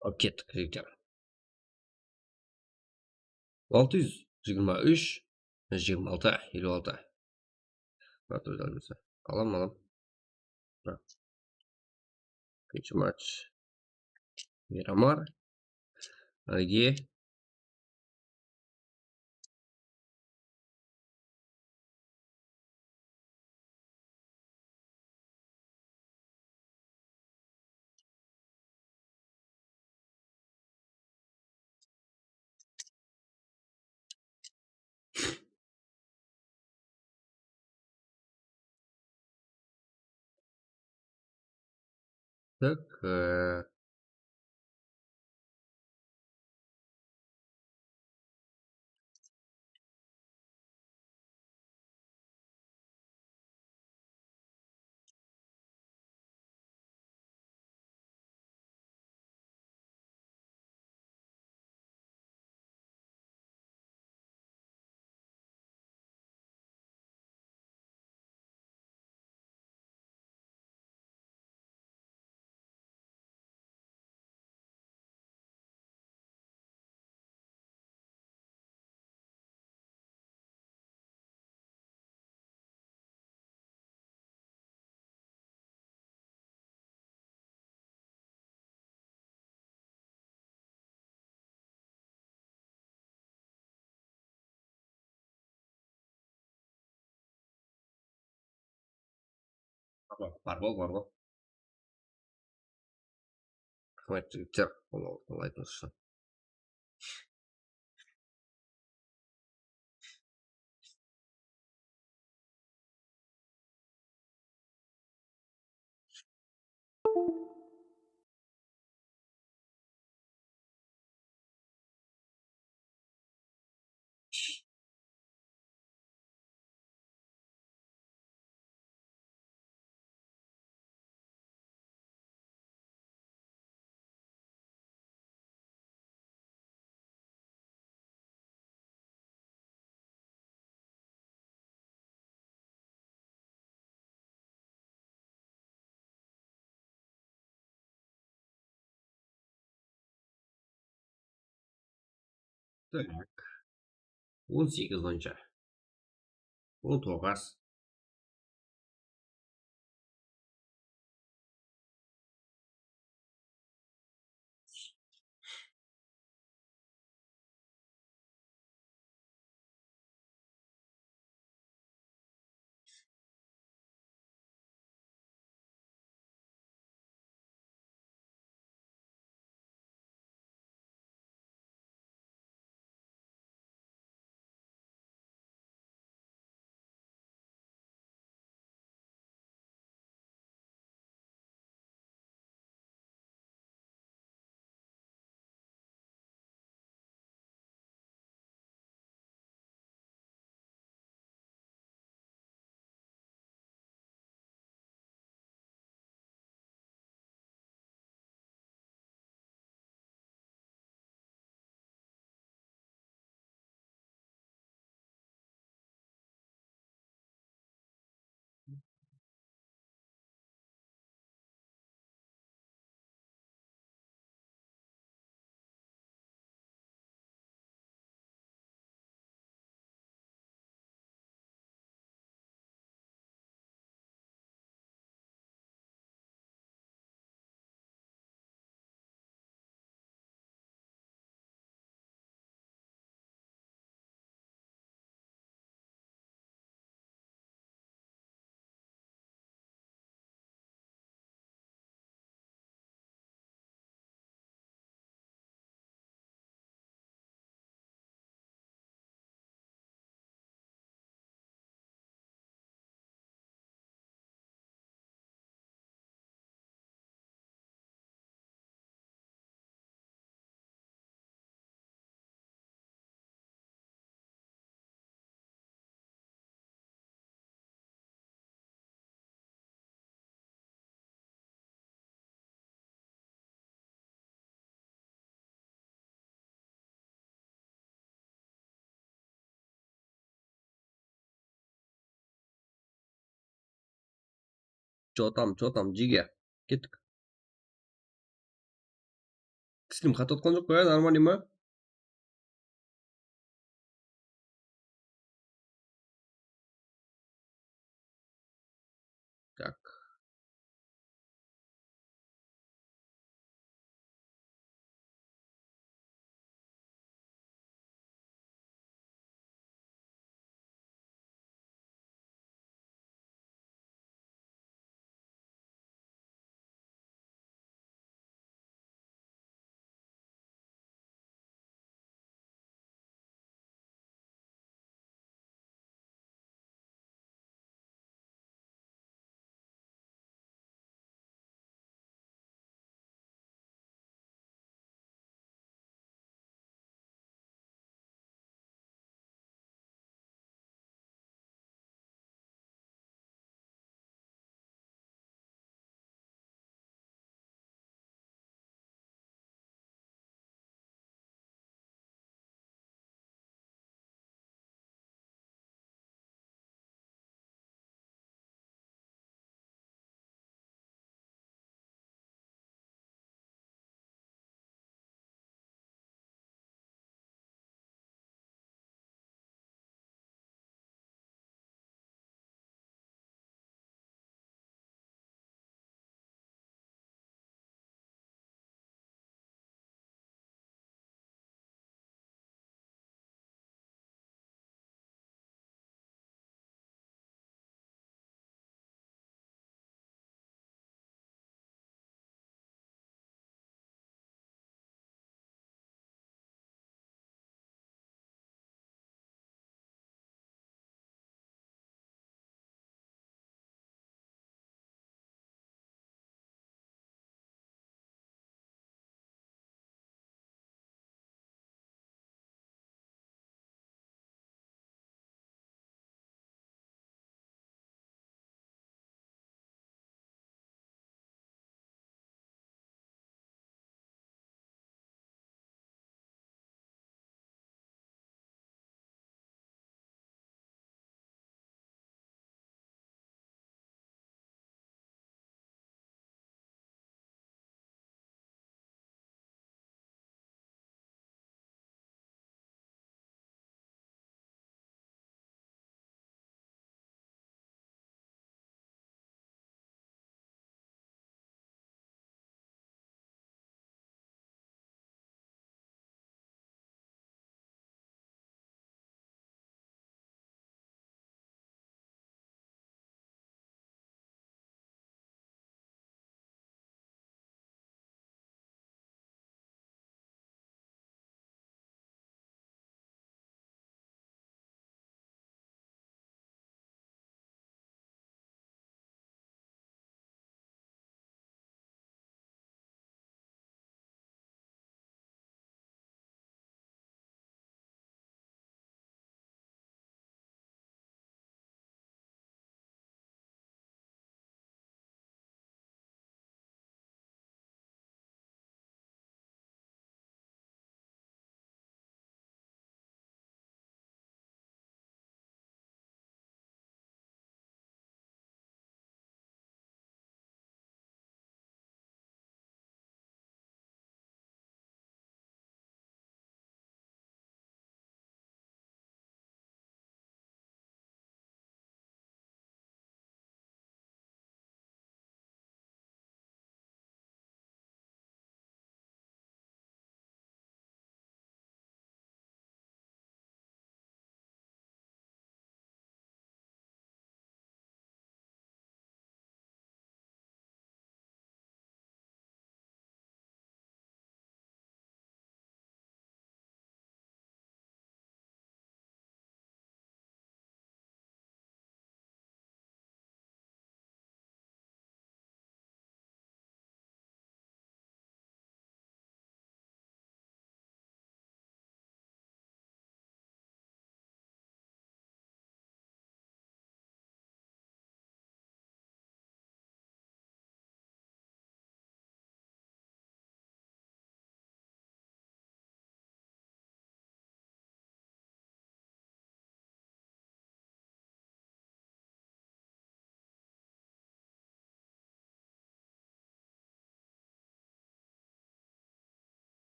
Alıp kettik, jigitler. Altı júz jigirma úsh, jigirma altı, eliw altı. Alam, alam. Ekinshi match. Miramar. Age. Так, э, Bar ǵo, bar ǵo. Raxmet, jigitler, qollaytınız ushın. Tak. On segiz boyınsha. On toǵız. Чё там, чё там, Джиге? Kettik. Slim xat atqan joq pa, нормальный ma? Так.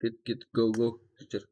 Kettik, kettik, go, go. Júr.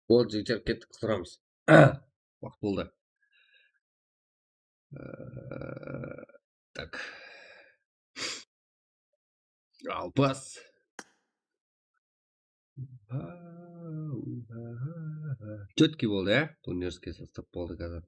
Boldı, jigitler, kettik, qıdıramız. Waqıt boldı. Ee, tak. Alpas. Четкий boldı, ya? Turnirskiy sostav boldı házir.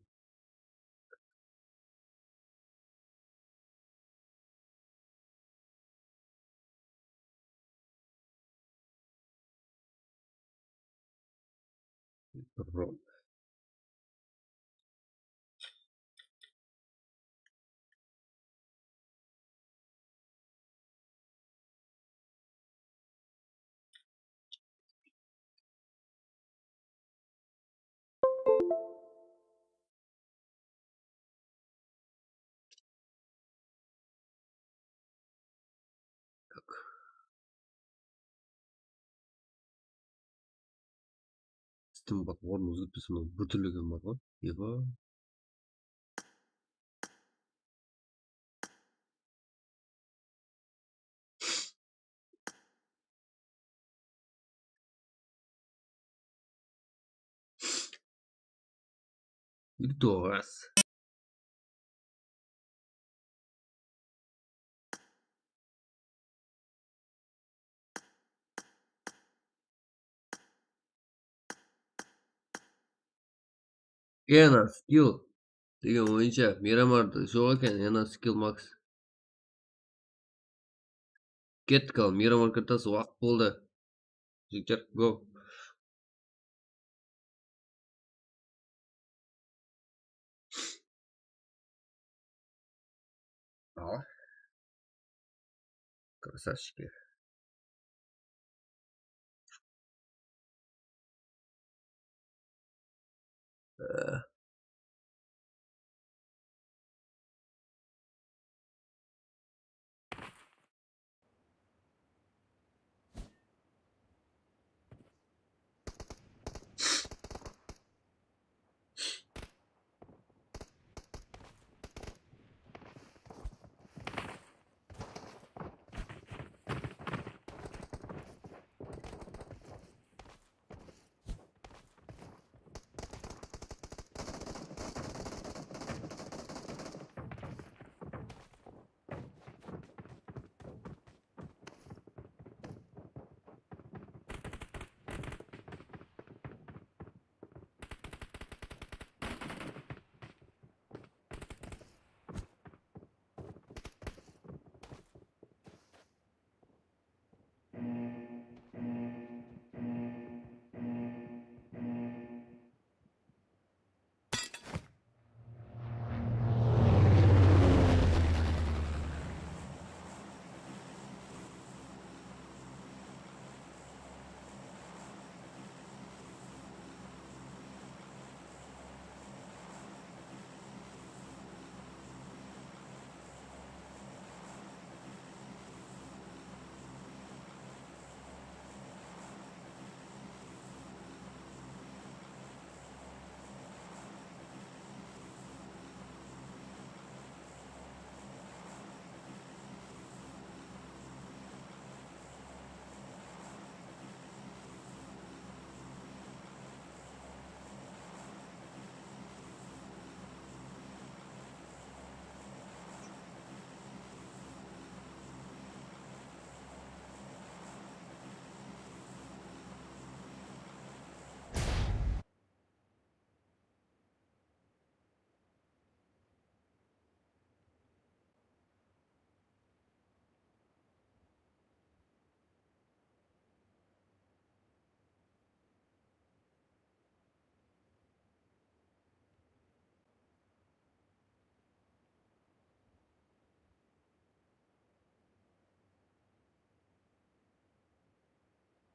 Steam bak ornın ózgertpese, mınaw bir túrlegen bar ǵoy. Eba. Elli toǵız. Ena skill degen oyınsha Miramarda joq eken, Ena skill max. Kettik al, Miramar kretası waqıt boldı. Jigitler, go. Al. Красавчики.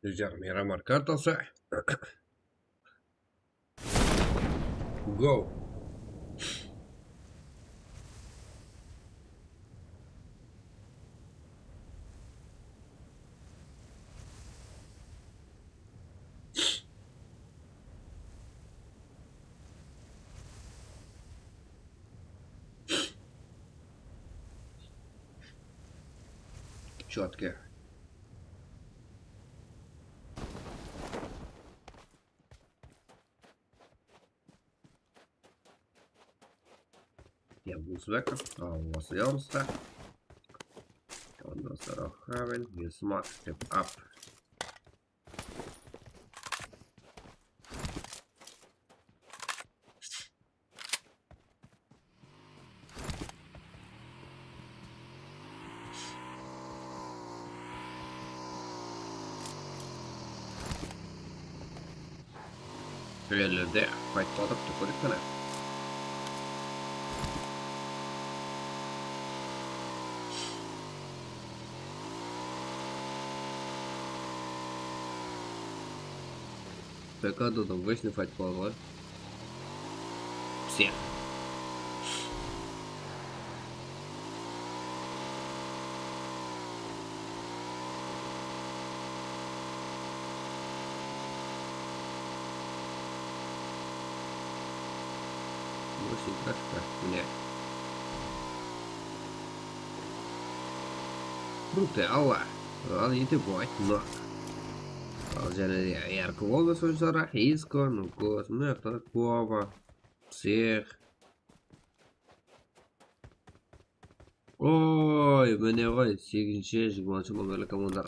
Bizler Miramar kartası. Go. Чётко. Я, бусвека. А, у вас ямста. Ondan sonra hemen you smart step up. Treylerdi qaytladıq, túkirdik qana. P K da obычный fight qıladı ǵoy. Всех. Восемь кашка, бля. Brute, Allah. Al, ete qoy. No. Al, jáne de R K O da soń sara. Isko, no, kos. Mına jaqta Kova. Psix. Oy, mine ǵoy, segizinshi, jigirmanshı nomerli komandar.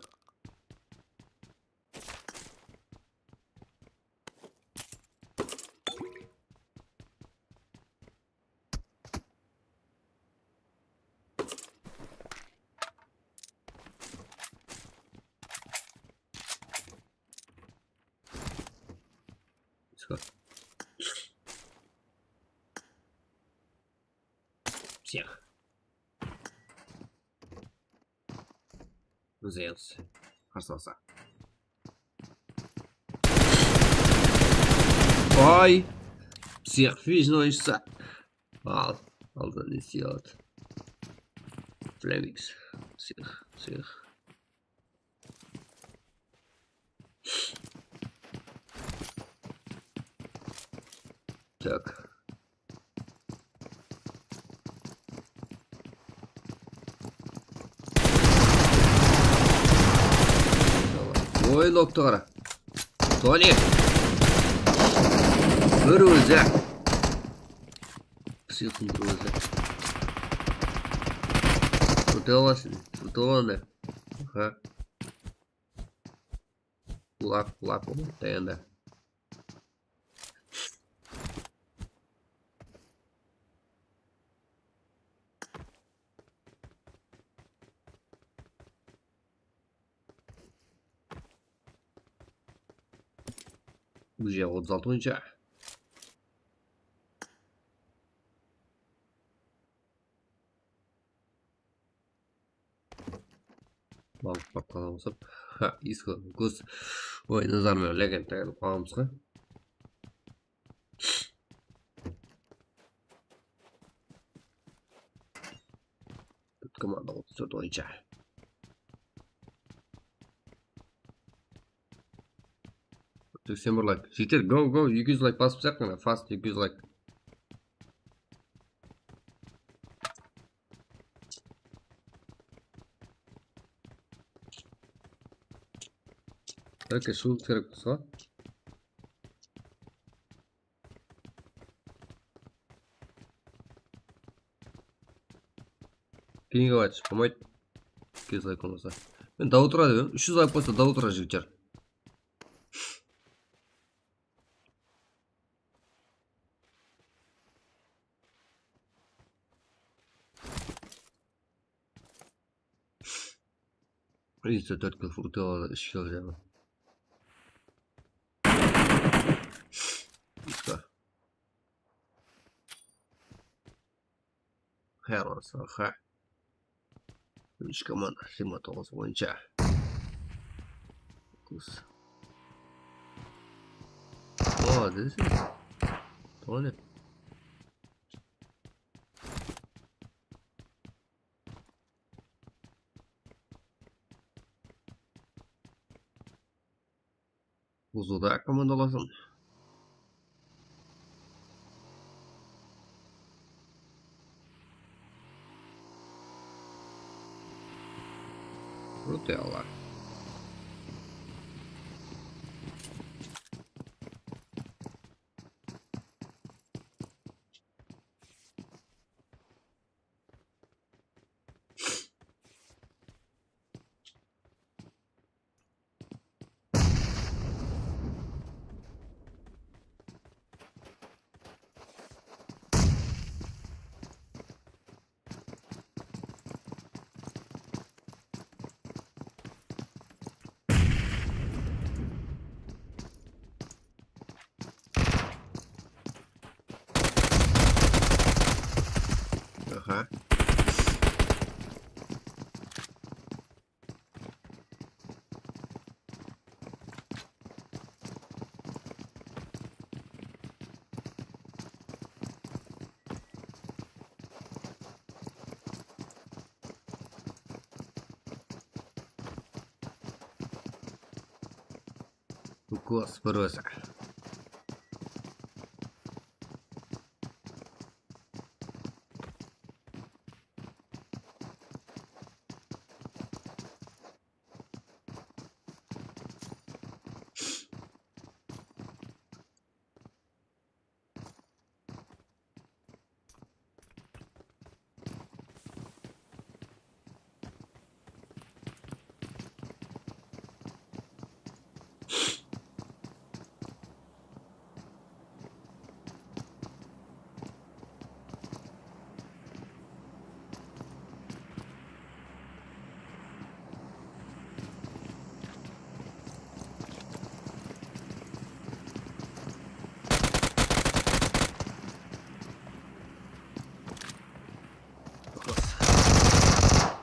Всех. Зенс. Qarsı alsa. Ay! Всех, физный oyınshısı. Al. Aldı, ne isteyat. Flemings. Всех, всех. Так. Oy, noktı qara. Toni. Bir ózi. Psixın bir ózi. Fırtılalasın. Fırtılalandı. Aha. Qulaq, qulaq, tayandı. Bul jeri otız altı boyınsha. Balıp baqladan qosıp. Ha, Isko, Gus. Oy, Nazar menen legend tayarlap qalamız ǵoy. Komanda otız tórt oyınsha. Seksen bir layk. Jeter, go, go, eki júz layk basıp tastayıq, mına, fast eki júz layk. Aka, shıǵıw kerek bolsa. Keyingi layk bolmaydı. Eki júz layk bolmasa. Men dawıtıra dep edim. Úsh júz layk bolsa dawıtıra, jigitler. Ise tórt kill fruktalardı ishke alayın. Iska. Xayallansa, ha. Úsh komanda jigirma toǵız boyınsha. Oh, this is toilet. Buzıwda komandalasın. Ruteala. Aha. Господи.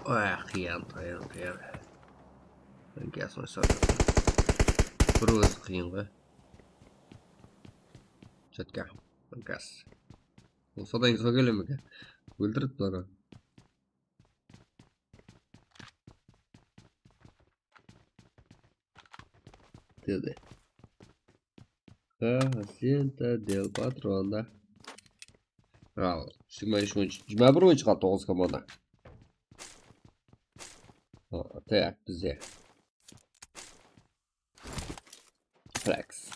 Oy, qıyın, qıyın, qıyın. Gaz oysa. Bir ózi qıyın ǵoy. Jetka. Gaz. Bolsa da inso kele me eken? Óltirip turdı. Dedi. Hacienda del Patrón da. Al, jigirma úsh oyınshı, jigirma bir oyınshı qaldı, toǵız komanda. Ha, tak, bizde. Flex.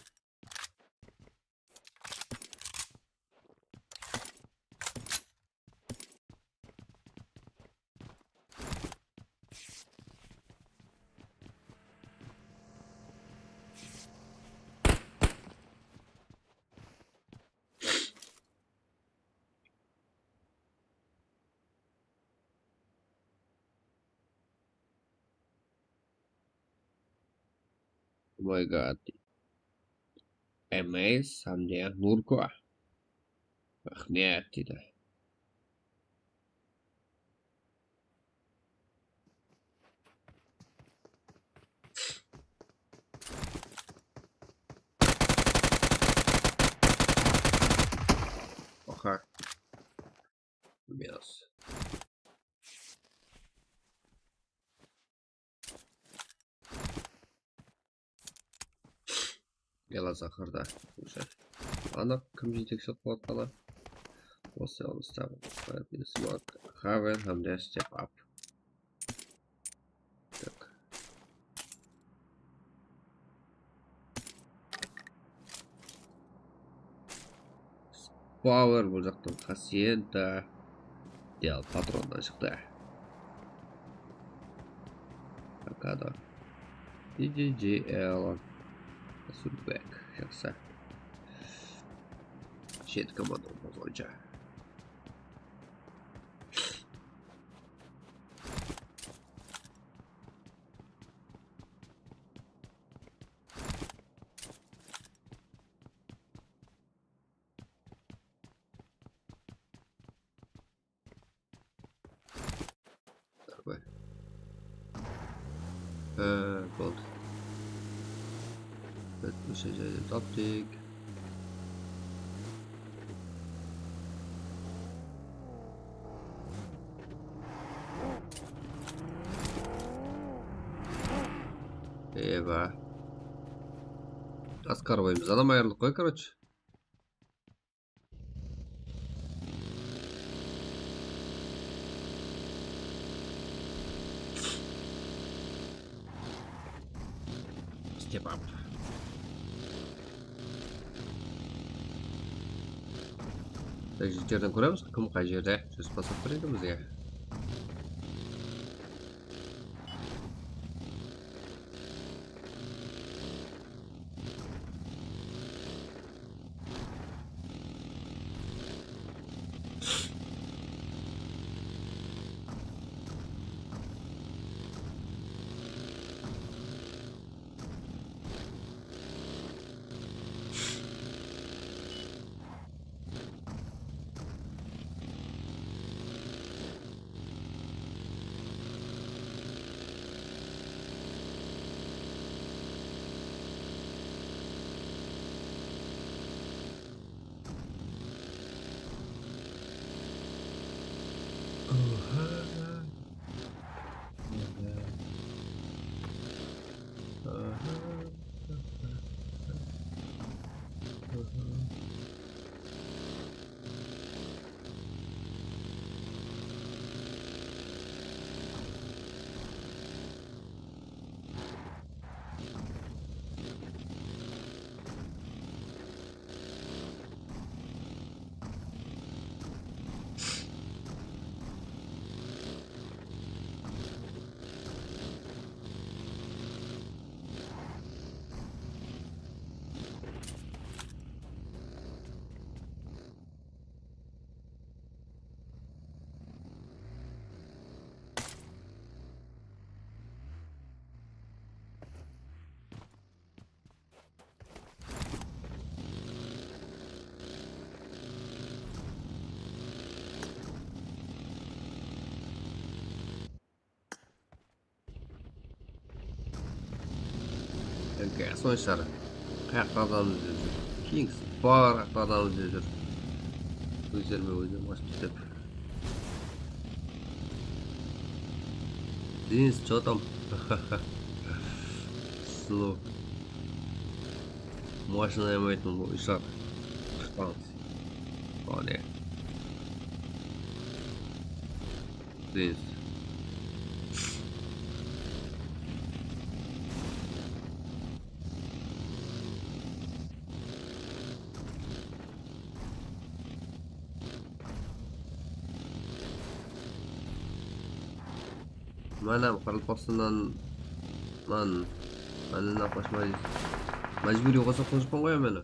Oh my God. Emes, Hamdiya, Nurko. Raxmet, deydi. Oha. Minus. Ela zaqırda. Anıq kim jetekshilik qılıp atqanı. Haven hám de Step Up. Tak. Power, bul jaqtan Hacienda. Del Patronnan shıqtı. Takada. D J G L. Sudbek. Jaqsı. Jeti komanda boyınsha. Давай. Ee, boldı. Shejaydı taptık. Eba. Askar boyımız adam ayırlıq qoy, короче. Step up. Biz jerden kóremiz, kim qay jerde. Júz basıp beredi bizge. Sonshar. Qayaqta adam izlep júr. Kings bar, qayaqta adam izlep júr. Ózlerime ózim qashıp ketip. Denis, что там? Slow. Mashina aymaytın bul ishar. Qane. Denis. Mana, Qaraqalpaqstannan, lan, mana, naqash majbúriy qosıqtıń jıpın qoya meni.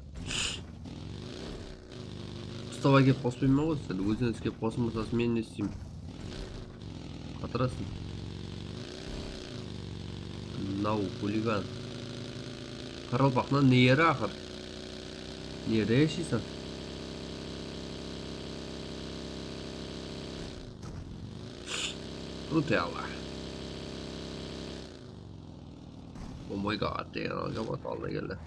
Ustap ákep qospayman ǵoy, sen ózińiz kelip qosılmasasız, men ne isteyim? Qatırasın. Mınaw, xuligan. Qaraqalpaqtıń neri aqır? Nerde yashaysań? Frutella. Oh my god, degen alǵa bat aldı keldi.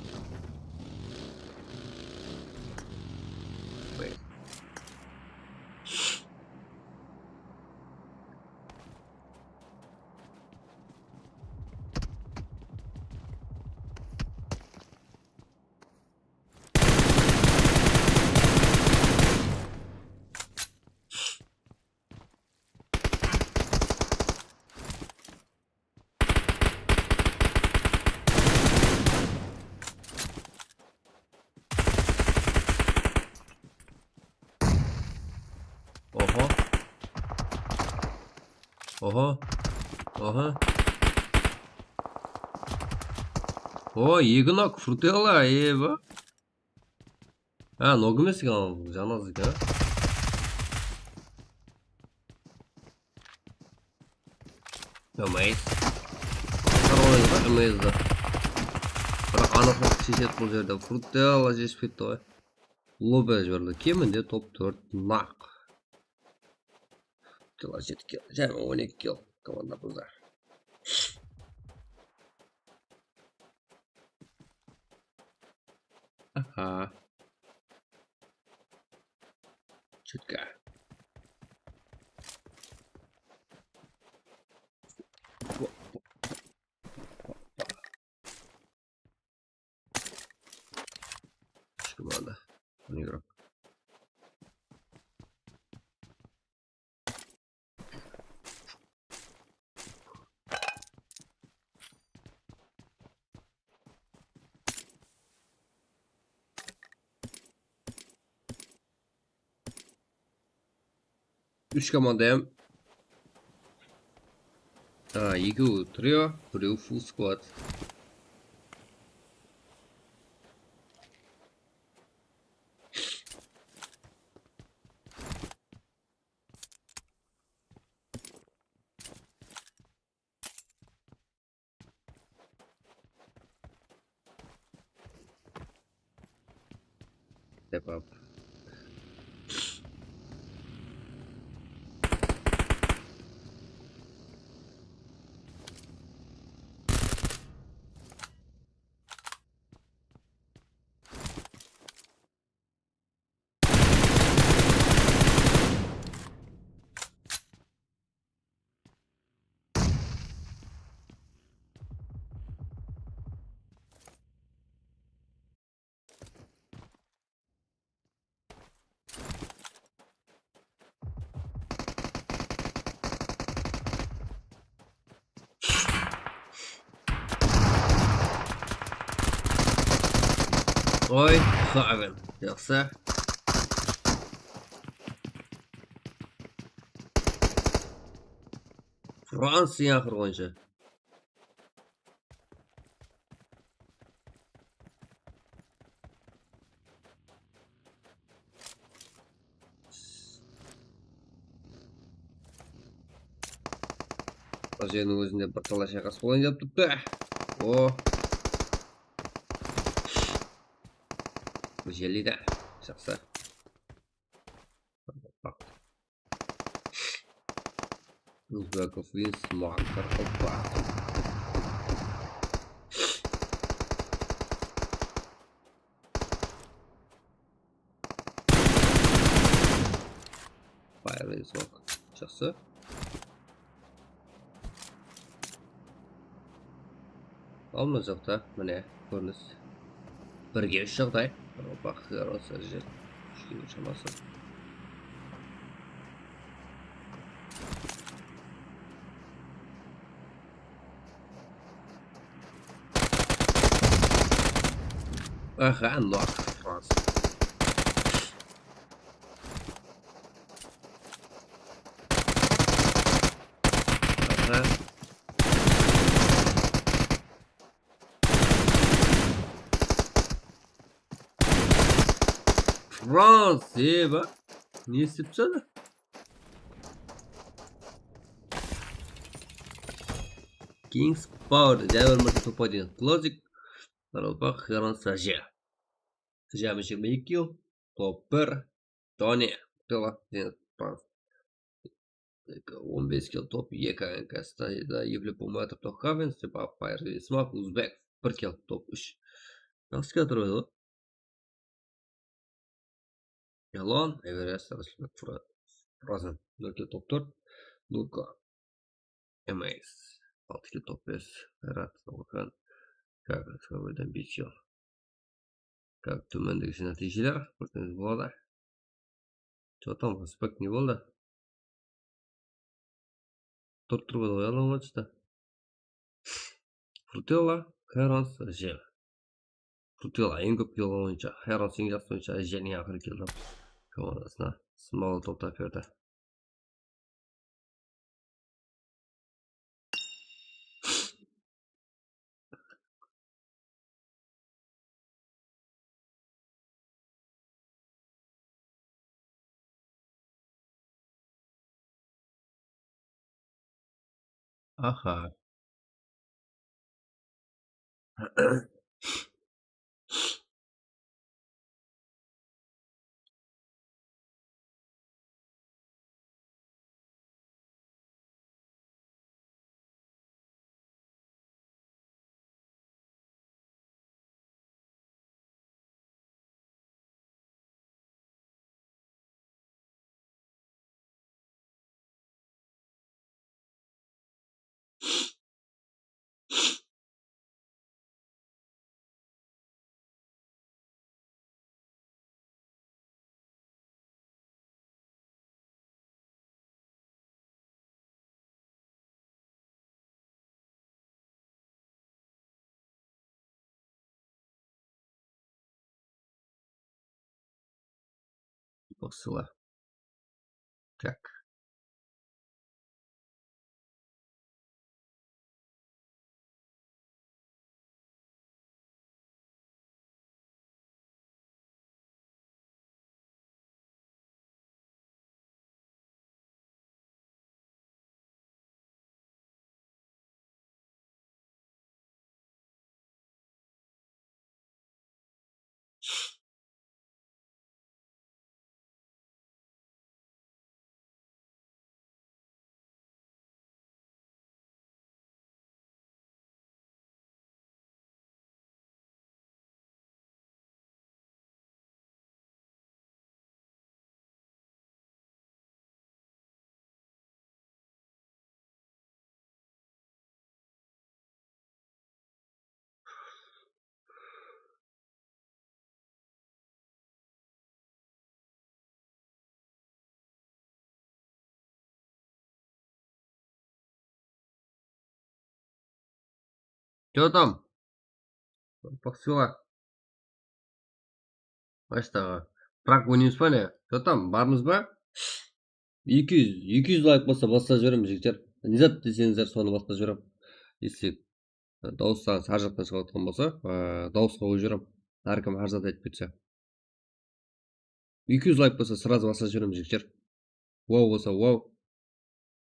Oho. Oho. Oho. O, eki nok, frutella, eba. Ha, nok emes eken, al, janazı eken, ha? Emes. Qarabay, emes da. Biraq anıqlıq sheshedi bul jerde. Frutella jespeydi ǵoy. Lobe jiberdi. Keminde top tórt naq. Frutella jeti kill. Jámi on eki kill komandamızda. A. Chitka. Chiqmadı. Bunı yürek. Úsh komandayam. A, ekewi trio, birew full squad. Step up. Oy, sağ ol. Yaqshı. Fransiya aqır boyınsha. Mına jerdiń ózinde bir talay shayqas bolayın dep turıptı. O. Jeliydi. Jaqsı. Uzbekov wins, Muakkar, oppa. Fire wins, ok. Jaqsı. Alma joq ta, mine, kórinis. Birge úsh jaǵday. Baqıyarosa jer. Úsh kilo shaması. Aha, nok. Frans. Aha. Frans, eba. Ne istep tasladı? Kings Power, Diamond Market Topa degen Closing. Qaraqalpaq Heron Saje. Jami jigirma eki kill, top bir. Tony, Tela, Zenit Pans. On bes kill, top eki, A N K, Stayda, Evlep Umatov, top Haven, Step Up, Fire, Smok, Uzbek, bir kill, top úsh. Jaqsı kill turıp edi. Elon, Everest, Rasulbek, Fura-, Furazen, nol kill, top tórt, Luka, M S, altı kill, top bes, Kayrat, Samarqand, Kaka, Samarqand, bes kill. Kaka, tómendegi nátiyjeler, kórseniz boladı. Что там, Rasulbek, ne boldı? Turıp-turıp qoydı ǵoy, alınǵan ushta. Frutella, Herons, Jel. Frutella eń kóp kill alǵan oyınshı. Herons eń jaqsı oyınshı, Jel eń aqırı kill alıp, komandasına smolotov tap berdi. Aha. Baqsılar. Tak. Что там? Baqsılar. Baştaǵı. Prak oynaymız ba ne? Что там? Barmız ba? Eki júz, eki júz layk bolsa basqa jiberemiz, jigitler. Ne zat deseńizler, sonı basqa jiberem. Если dawıs saǵan har jaqtan shıǵıp atqan bolsa, aa, dawısqa qoyıp jiberem. Hár kim hár zat aytıp ketse. Eki júz layk bolsa, сразу basqa jiberem, jigitler. Wow bolsa, wow.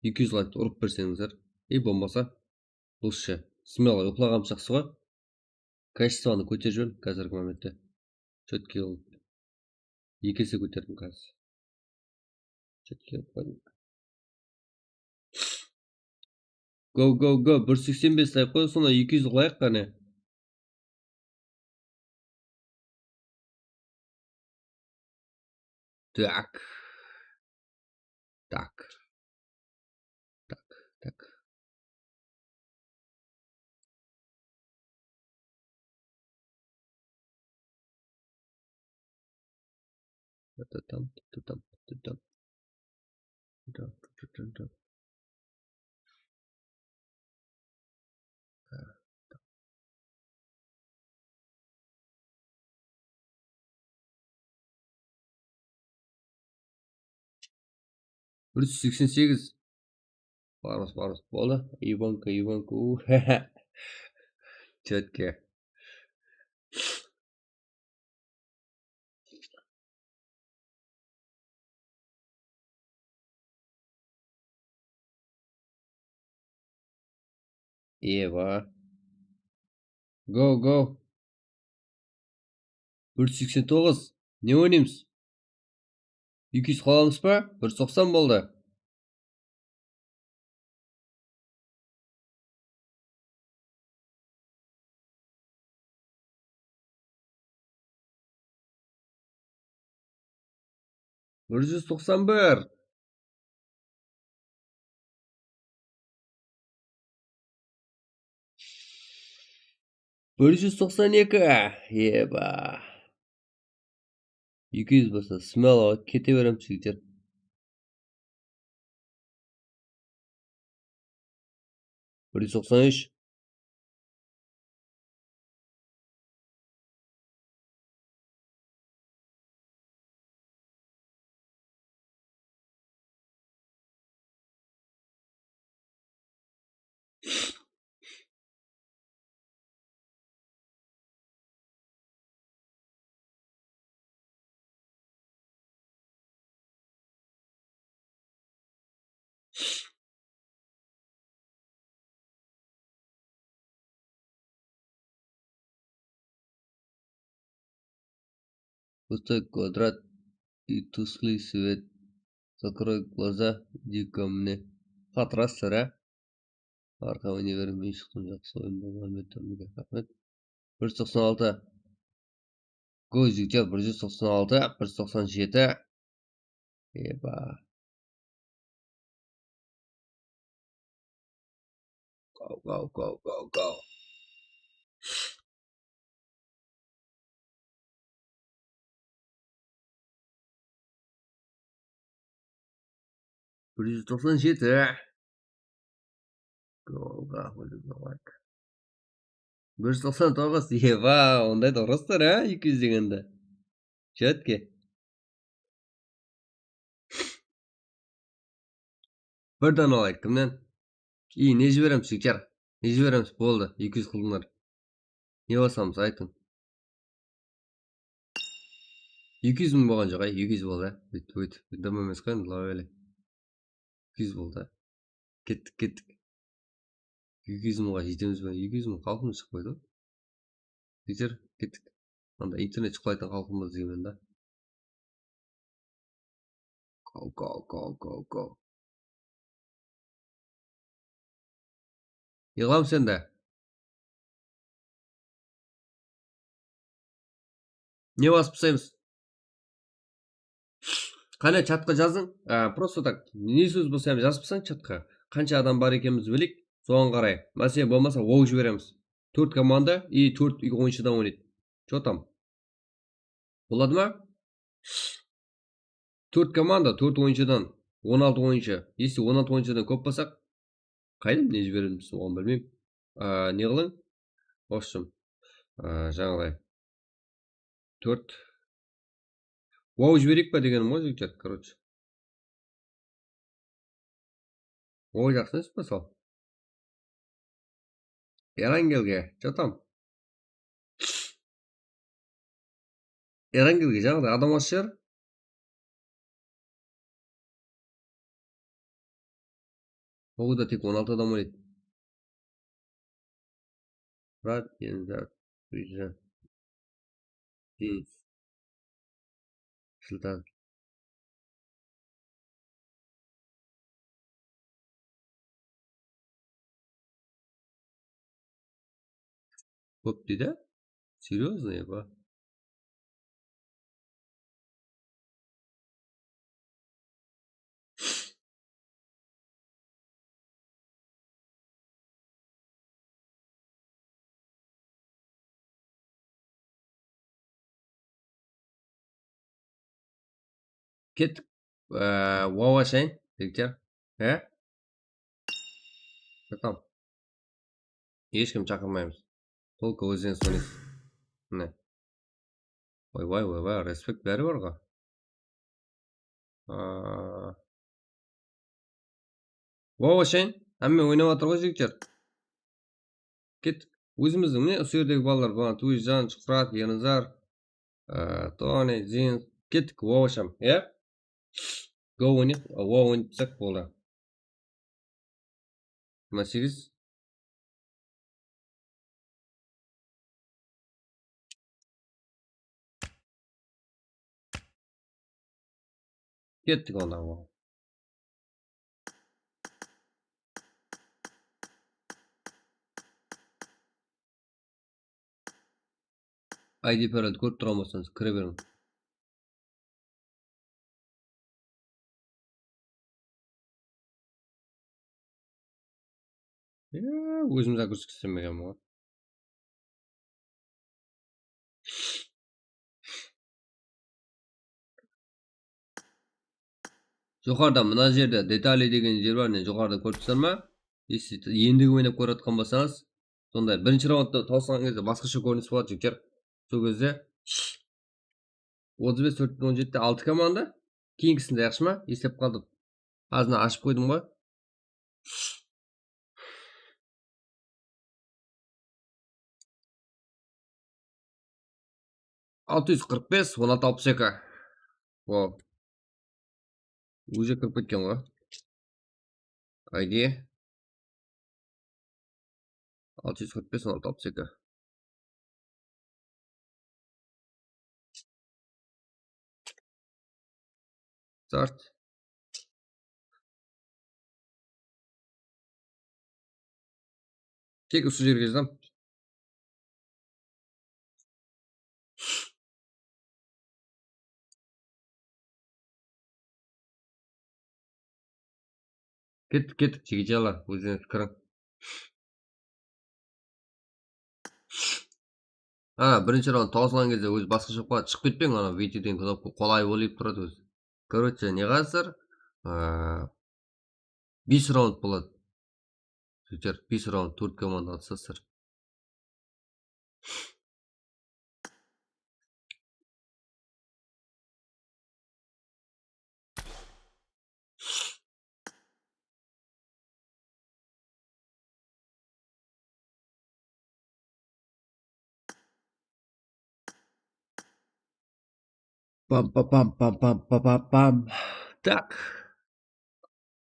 Eki júz layktı urıp berseńizler. I bolmasa, лучше. Смело uyqılaǵanımız jaqsı ǵoy. Качествоны kóterip jiberim házirgi momentte. Четкий qılıp. Eki ese kóterdim házir. Четкий qılıp qoydım. Go, go, go. Bir júz seksen bes layk qoy, sonda eki júz qılayıq qáne. Так. Так. Так, так. Та-та-там, та-та-там, та-та-там. Та-та-там, та-та-там. Bir júz seksen segiz. Barmız, barmız. Boldı. Ivanka, Ivanka. U, Четко. Eba. Go, go. Bir júz seksen toǵız. Ne oynaymız? Eki júz qolamız ba? Bir júz toqsan boldı. Bir júz toqsan bir. Bir júz toqsan eki. Eba. Eki júz bolsa, смело kete beremiz, jigitler. Bir júz toqsan úsh. Пустой квадрат и тусклый свет. Закрой глаза, иди ко мне. Xat rastır, á? Arqa oynabermey shıqtım, jaqsı oyın boldı, Muhammed Tambiga raxmet. Bir júz toqsan altı. Go, jigitler, bir júz toqsan altı, bir júz toqsan jeti. Eba. Go, go, go, go, go. Bir júz toqsan jeti. Go, go, go, go. Bir júz toqsan toǵız. Eba, onday da urıstır, á, eki júz degende. Четко. Birden alayıq, kimnen? I, ne jiberemiz, jigitler? Ne jiberemiz? Boldı, eki júz qıldıńlar. Ne basamız, aytıń. Eki júz mıń bolǵan joq, ay, eki júz boldı, á. Búytip, búytip, búytip, emes qoy, endi, lawele. Eki júz boldı. Kettik, kettik. Eki júz mıńǵa jetemiz be? Eki júz mıń xalqımız shıqpaydı ǵoy. Jigitler, kettik. Anda internet shıqpaytın xalqımız degen da. Go, go, go, go, go. Yıǵamız endi. Ne basıp taslaymız? Qáne, chatqa jazıń. Á, просто так, ne sóz bolsa hám jazıp taslań chatqa. Qansha adam bar ekenimiz bileyik, soǵan qaray. Máselen, bolmasa, wow jiberemiz. Tórt komanda i tórt oyınshıdan oynaydı. Chё tam? Boladı ma? Tórt komanda, tórt oyınshıdan, on altı oyınshı. Если on altı oyınshıdan kóp bolsaq, qaydan ne jiberemiz, oǵan bilmeymen. A, ne qılıń? В общем, a, jańaǵıday. Tórt. Wow jibereyik pa degenim ǵoy, jigitler, короче. Oy, jaqsı emes pa sol? Erangelge, chё tam? Erangelge jańaǵıday adam az shıǵar. Oǵada tek on altı adam oynaydı. Murat, Eldar, Gúyjan, Denis, Sultan. Kóp deydi? Серьёзно, ba? Kettik. Ee, wow ashayın, jigitler. He? Tamam. Hesh kim shaqırmaymız. Только ózińiz oynaysız. Mine. Oybay, oybay, respekt bári bar ǵo. Aa. Wow ashayın. Hámme oynap atır ǵoy, jigitler. Kettik. Ózimizdiń, mine, usı jerdegi balalar, Tuwizjan, Shuhrat, Ernazar, aa, Toni, Zin. Kettik, wow asham, ya? Go oynayıq, wow oynayıq desek boldı. Jigirma segiz. Kettik onda, wow. I D paroldi kórip turǵan bolsańız, kire beriń. Ya, ózim zagruzikkisi istemegenmen ǵoy. Joqarıda mına jerde detali degen jer bar, mine joqarıda kórip tursań ba? Если endigi oynap kórip atqan bolsańız, sonday birinshi raundta tawsılǵan gezde basqasha kórinis boladı, jigitler. Sol gezde otız bes, tórt pútin on jeti, altı komanda. Keyingisinde, yaqshı ma? Eslep qaldım. Azına ashıp qoydım ǵoy. Altı júz qırq bes, on altı alpıs eki. Wow. Уже kirip ketken ǵoy. I D. Altı júz qırq bes, on altı alpıs eki. Start. Tek usı jerge jazam. Kettik, kettik, jigitjalar, ózińiz kiriń. Ana, birinshi raund tawsılǵan gezde ózi basqasha bolıp qaladı, shıǵıp ketpeń, ana, выйти degen knopka qolay bolıp turadı ózi. Короче, ne qılsır? Aa, bes raund boladı. Jigitler, bes raund, tórt komanda atısasızlar. Pam, pam, pam, pam, pam, pam, pam, pam. Tak.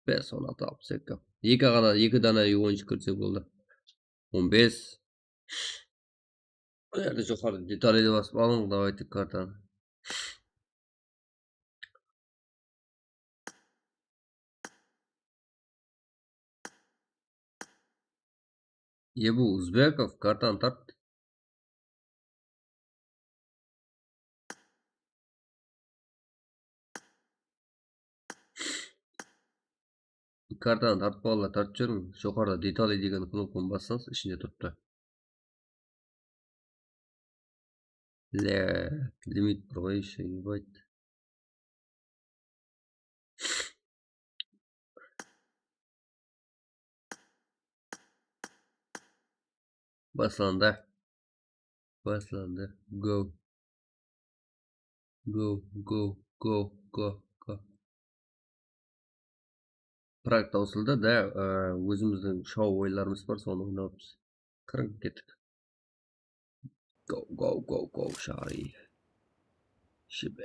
Bes, on altı, alpıs eki. Eki ǵana, eki dana yuvanshı kirse boldı. On bes. Bul jerde joqarıda detali de basıp alıń, давайте kartanı. Ebu Uzbekov, kartanı tart. Kartanı tartıp, balalar, tartıp júriń. Joqarıda detali degen knopkanı bassańız, ishinde turıptı. Lát, limit bar ǵoy, ещё, ебать. Baslandı. Baslandı. Go. Go, go, go, go, go. Prag tawsıldı da, e, ózimizdiń shou oyınlarımız bar, sonı oynapız. Kiriń, kettik. Go, go, go, go, Shari. Shibe.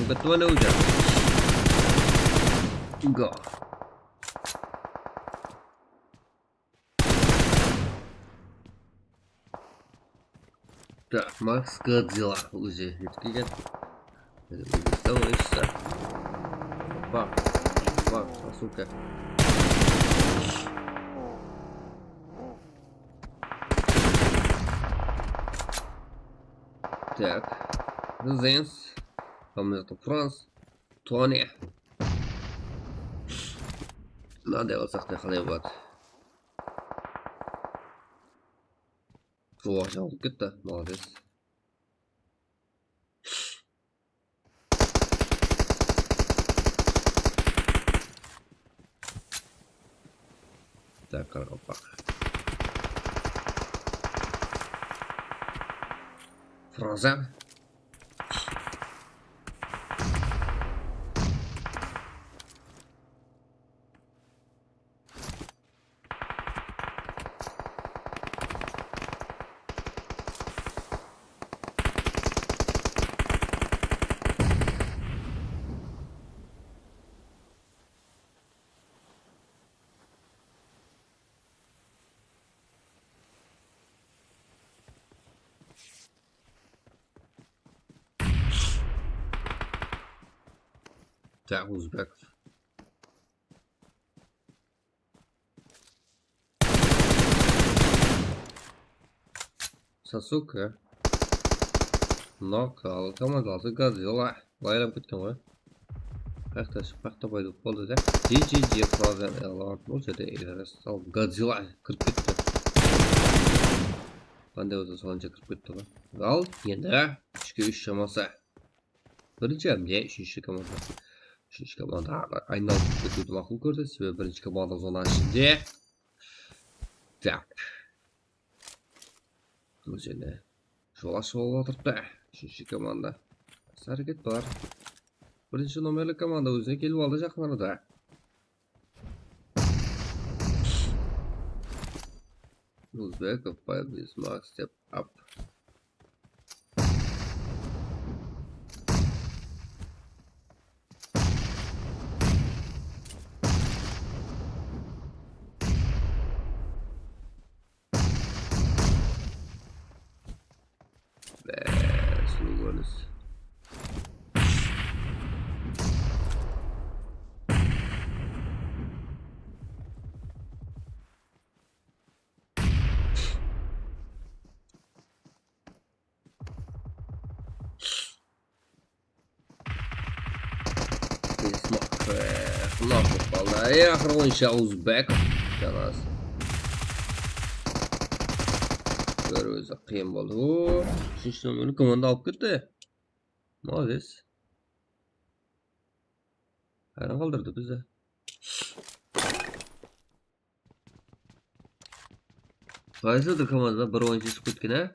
Bitti ol ózi. Go. Так, Макс Годзилла ózi jetip kelgen. Ózi ózi ещё. Bak, bak, suka. Так, Зенс. Там это Франс. Tony. Mınaday qılsaq ta qalay boladı? Jol jabılıp ketti, молодец. Так, qaraqalpaq. Fransiya. Так, Узбеков. Sasuke. Nok, al komandalısı Godzilla. Laylap ketken ǵoy. Qayaqta shıp, qayaqta payda boldı da. G G G Frozen Elon. Bul jerde Everest. Al Godzilla kirip ketti. Qanday bolsa, sonınsha kirip ketti ǵoy. Al, endi úshke úsh shaması. Birinshi hámle, úshinshi komanda. Úshinshi komanda aynalıp ketiwdi maqul kórdi, sebebi birinshi komanda zona ishinde. Tak. Ózine jol ashıp alıp atırıptı. Úshinshi komanda. Jaqsı háreket bar. Birinshi nomerli komanda ózine kelip aldı jaqın arada. Uzbekov, Five Days Max, step up. Be, sulıw kórinis. Bismillah. Qınaq bolıp qaldı. Ey, aqırı boyınsha Uzbek. Janası. Bir ózi qıyın boldı. O, úshinshi nomerli komanda alıp ketti. Молодец. Hayran qaldırdı bizi. Qaysı da komanda bir oyınshı shıǵıp ketken, á?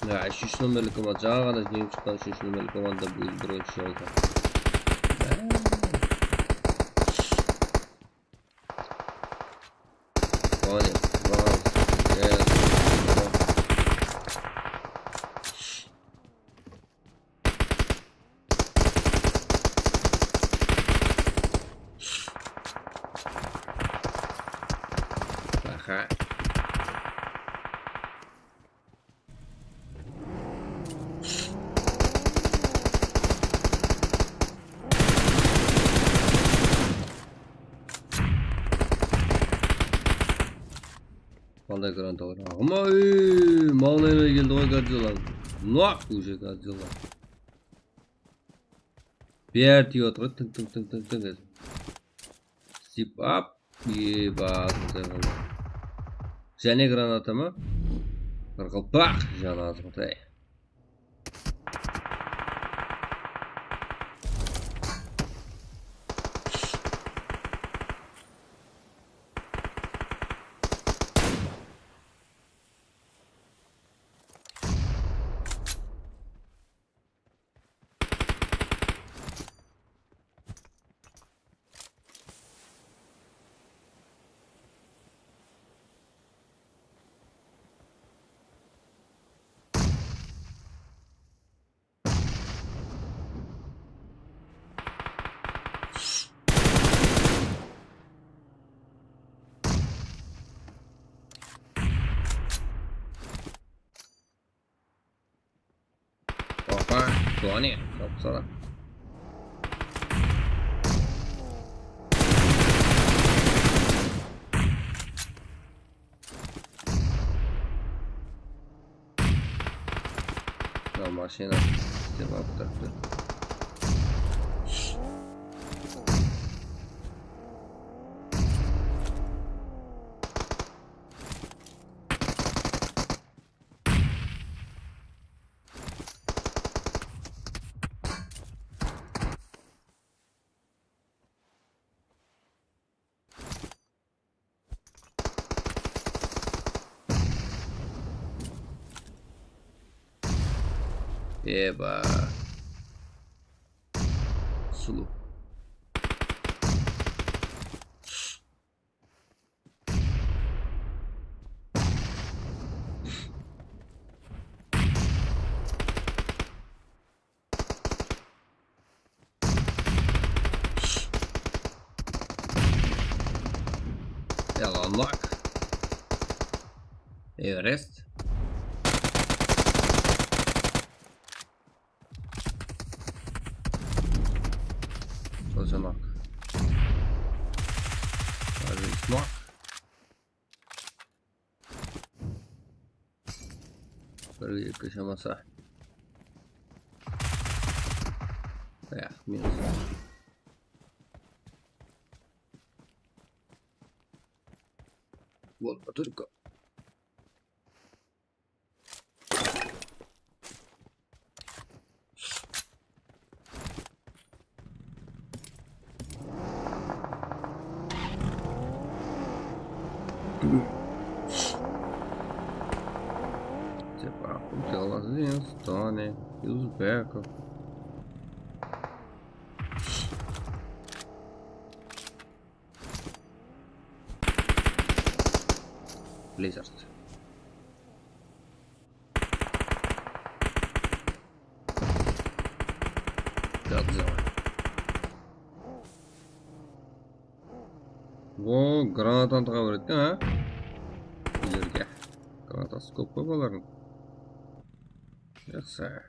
Ya, úshinshi nomerli komanda, jańa ǵana jengip shıqqan úshinshi nomerli komanda búgin bir oyınshı shıǵıp atır. Qáne, bas. Aha. Qanday granatalar? Aǵıma, ey, mańlayına keldi ǵoy Godzilla. Nok, уже Godzilla. Bári tiyip atır ǵoy, tın, tın, tın, tın, tın. Zip up. Eba, azǵantay qaldı. Jáne granata ma? Qaraqalpaq, janı azǵantay. Opa, Tony, çok salam. Ya, maşina. Cevap taptı. Eba. Sulu. Elon Musk. Everest. Sojamaq. Aziz Musk. Bir, eki shamasa. Ya, minus. Boldı, только. Типа, Тёлазин, Стони, Юзбеков. Blizzard. Godzilla. O, granatani tıǵa beredi, ha? Úylerge. Granatası kóp ǵoy bulardıń. Jaqsı.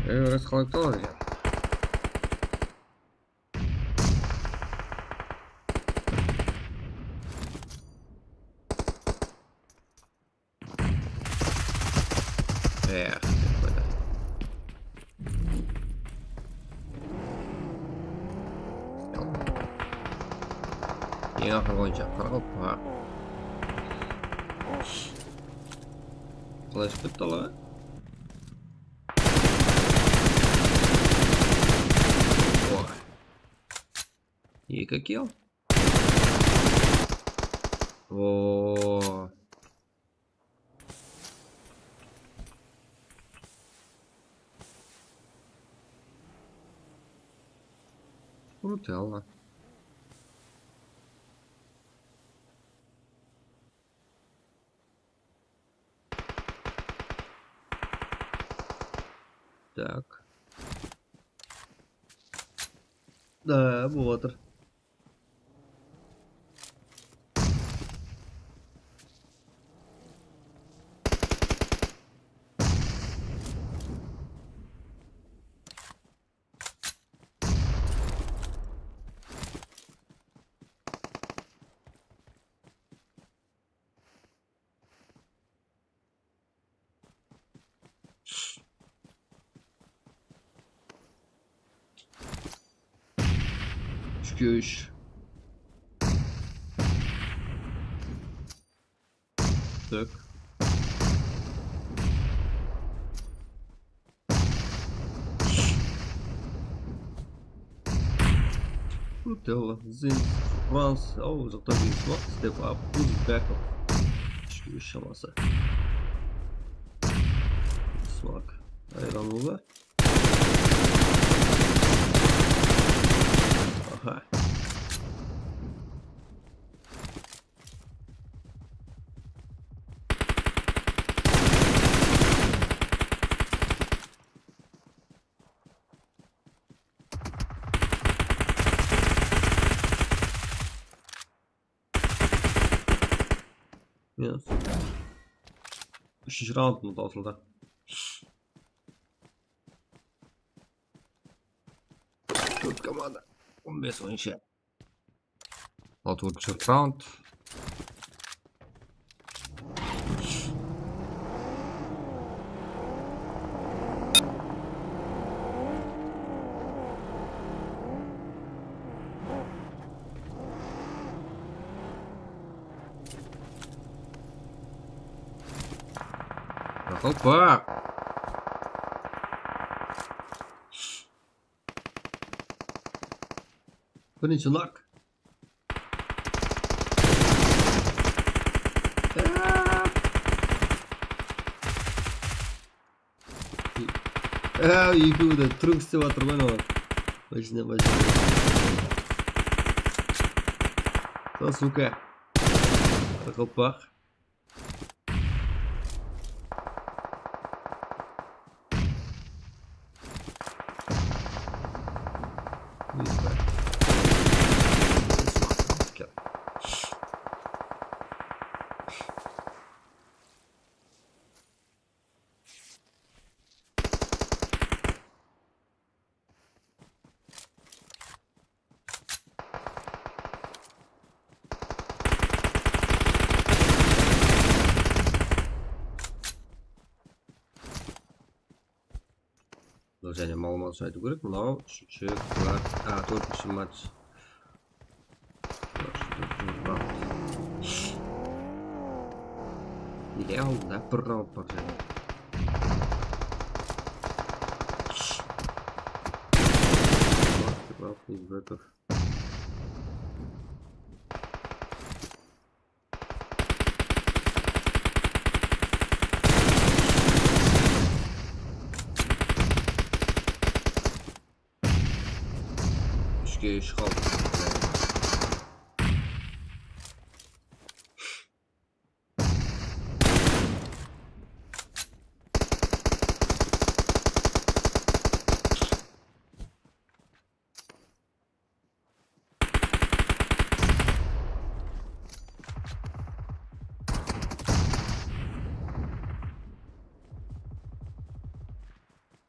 Ev, ev, qalay qaladı eken? Eh, dep qoydı. Eń aqırǵı oyınshı, qaraqalpaq. Qalay shıǵıp ketti alaǵa? Oy. Eki kill. Oo. Brutalla. Tak. Da, bolıp atır. Úshke úsh. Tak. Brutella, Zinx, Franz, aw, jaqta bir smoke, step up, who's back up. Úshke úsh shaması. Smoke. Ayranlı ba? Aha. Minus. Úshinshi raundımız tawsıldı. Tórt komanda, on bes oyınshı. Al, tórt raund. Qaraqalpaq. Birinshi nak. Á, ekewi de truk islep atır ǵoy mınaw. Mashina, mashina. Sa, suka. Qaraqalpaq. Bul jáne maǵlıwmat ushın aytıw kerek, mınaw úshinshi, a, tórtinshi match. Nege aldında bir raund bar jáne? Master Raund Uzbekov. Úshke úsh qaldı.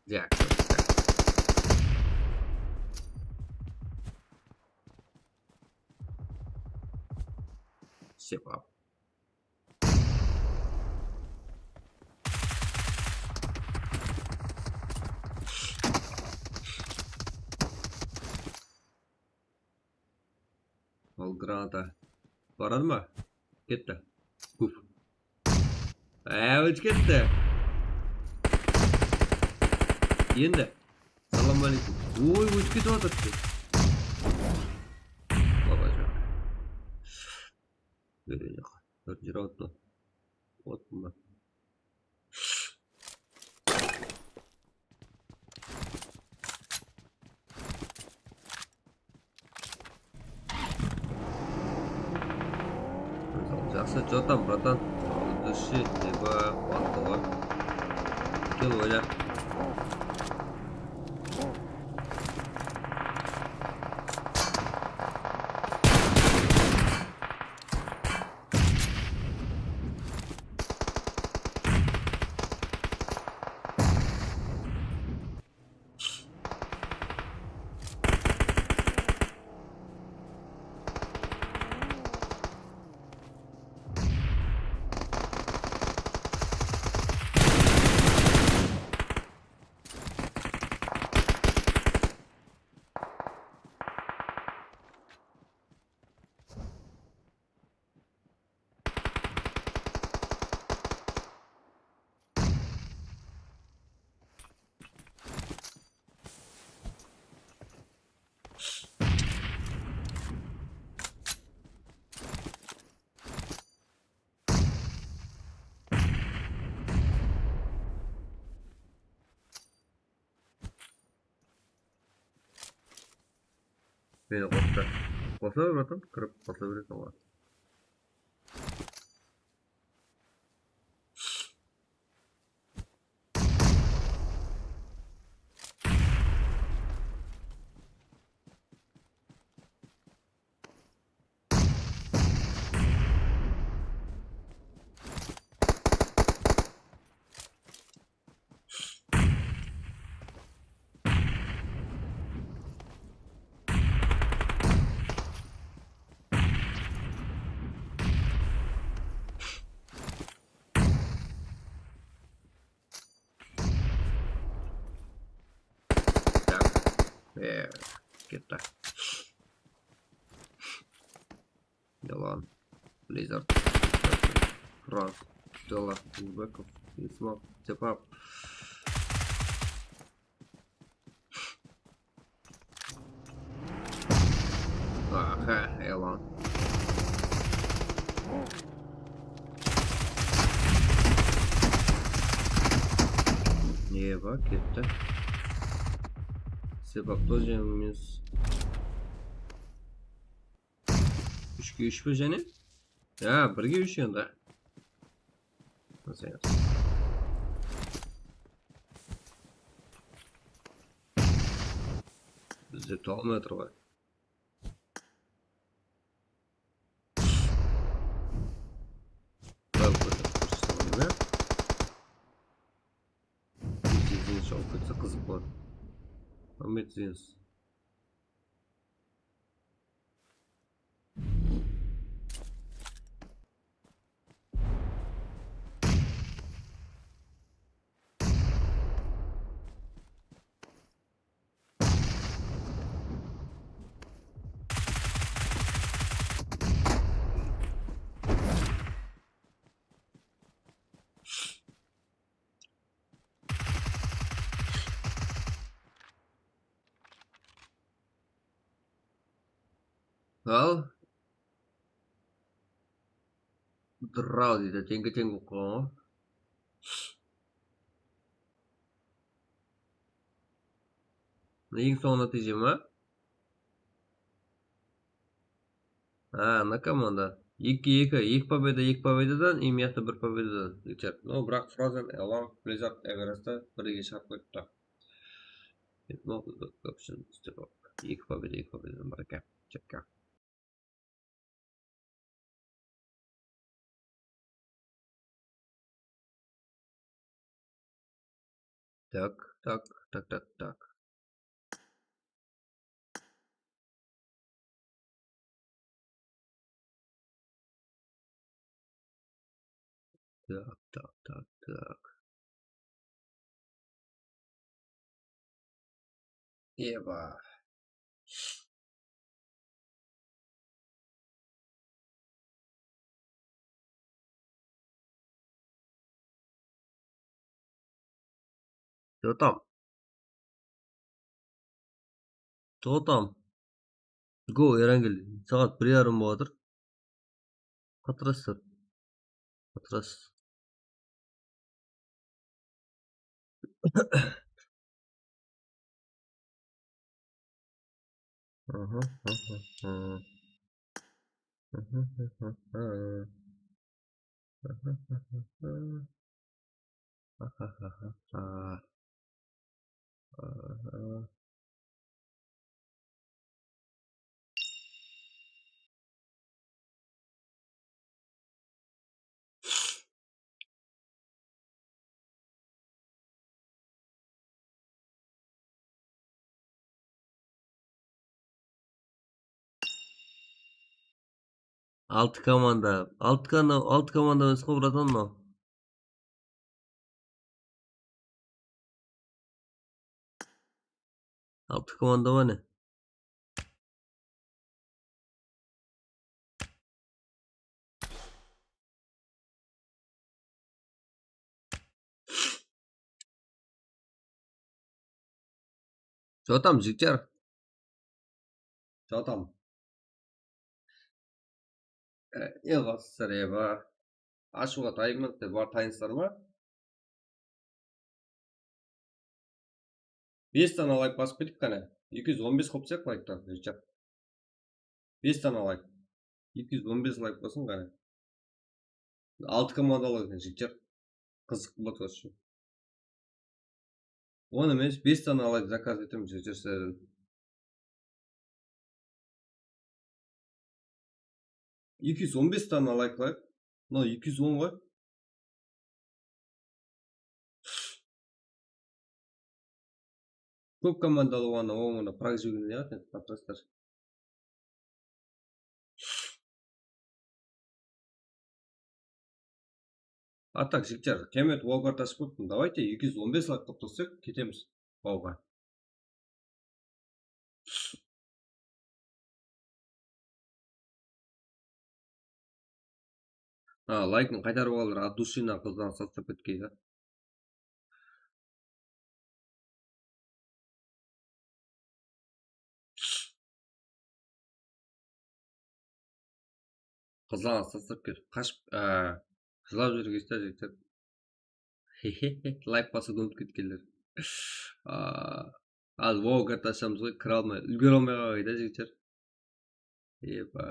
Ya, step up. Al, granata. Baradı ma? Ketti. Uf. Á, ótip ketti. Endi. Salam aleykum. Oy, ótip ketip atır. Babajan. Bereyik. Dórtinshi raundta. Otma. Jaqsı, что там, братан? Dúrisse, eba, waqtı bar. Kel, oyna. Meni qostı. Qosa ber, bratан, kirip qosa bereseń ǵoy. Так. Э, ketti. Yalan. Blizzard. Frost. Stella. Uzbekov. Islam. Step up. Aha, yalan. Eba, ketti. Step up тоже minus. Úshke úsh pe jáne? Ya, birge úsh endi. Nasıl emes? Bizde tolmay atır ǵoy. Bak, bak, bak. Bizde Zenit shawıp ketse qızıq boladı. Áhmet Zenit. Al. Dırraw deydi, teńge-teń bolıp qalǵan ǵoy. Eń sońǵı nátiyje ma? Ha, ana komanda. Eki eki, eki pobeda, eki pobedadan, и mıyaqta bir pobedadan. Richard. No, biraq Frozen, Elon, Blizzard, Everest'te birge shıǵıp ketipti. Eki pobeda, eki pobedadan bir eken. Chekka. Так, так, так, так, так. Так, так, так, так. Eba. Что там? Что там? Go, Erangel. Saat bir yarım bolıp atır. Qatırasızlar. Qatırasız. Aha, aha, aha. Aha, aha, aha. Aha, aha, aha. Aha. Altı komanda. Altı kana-, altı komanda emes qo, bratan, mınaw. Altı komanda bar ne? Что там, jigitler? Что там? E, Eva, Sareva. Ashıwǵa tayınmız dep, bar tayınsızlar ma? Bes dana layk basıp ketik qáne. Eki júz on bes qılıp tasayıq layktı, jigitler. Bes dana layk. Eki júz on bes layk basıń qáne. Altı komandalı eken, jigitler. Qızıq bolıp atır ushın. On emes, bes dana layk zakaz etemiz, jigitler, sizlerden. Eki júz on bes dana layk layk. Mına eki júz on ǵoy. Kóp komandalı oǵanda, oǵanda prag jegende yaǵdı, patraslar. A tak, jigitler, kemet wallcard ashıp qoyıptım. Давайте, eki júz on bes layk qılıp tursaq, ketemiz wallǵa. Ha, laykın qaytarıp alır, от души-nan qızlarǵa saslap ketken ya. Qızlarǵa saslap ket, qashıp, á, jılap júrgen jigitler. Layk basıwdı umıtıp ketkenler. Aa, az wallcard ashamız ǵoy, kire almay, úlgere almay qalǵan da, jigitler. Eba.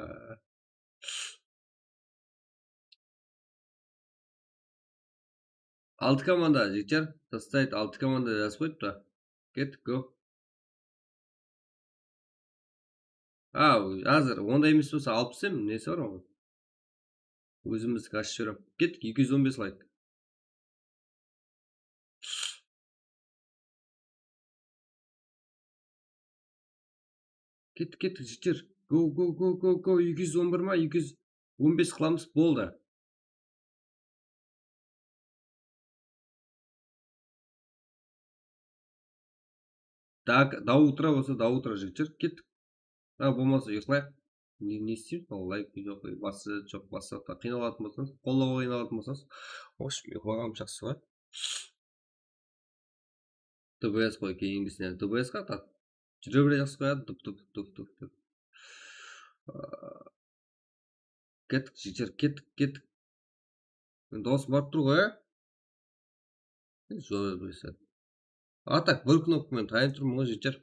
Altı komanda, jigitler. Taslaydı, altı komanda jazıp qoyıptı. Kettik, go. A, házir onday emes bolsa, alıp tastayman, nesi bar oǵan? Ózimizdiki ashıp júrem. Kettik, eki júz on bes layk. Kettik, kettik, jigitler. Go, go, go, go, go. Eki júz on bir ma, eki júz on bes qılamız, boldı. Так, до утра bolsa, до утра, jigitler, kettik. Ha, bolmasa uyıqlayıq. Ne, ne isteymiz? Al, layk joq, basqa joq, basqa qıynalatın bolsańız, qollawǵa qıynalatın bolsańız. В общем, uyıqlaǵanım jaqsı ǵoy. T B S qoy, keyingisine T B S qa tart. Júre bere jaqsı qoyadı, tıp, tıp, tıp, tıp, tıp. Aa, kettik, jigitler, kettik, kettik. Endi dawısım barıp tur ǵoy, á? Joq, bilese. A tak, bir knopka menen tayınıp turman ǵoy, jigitler.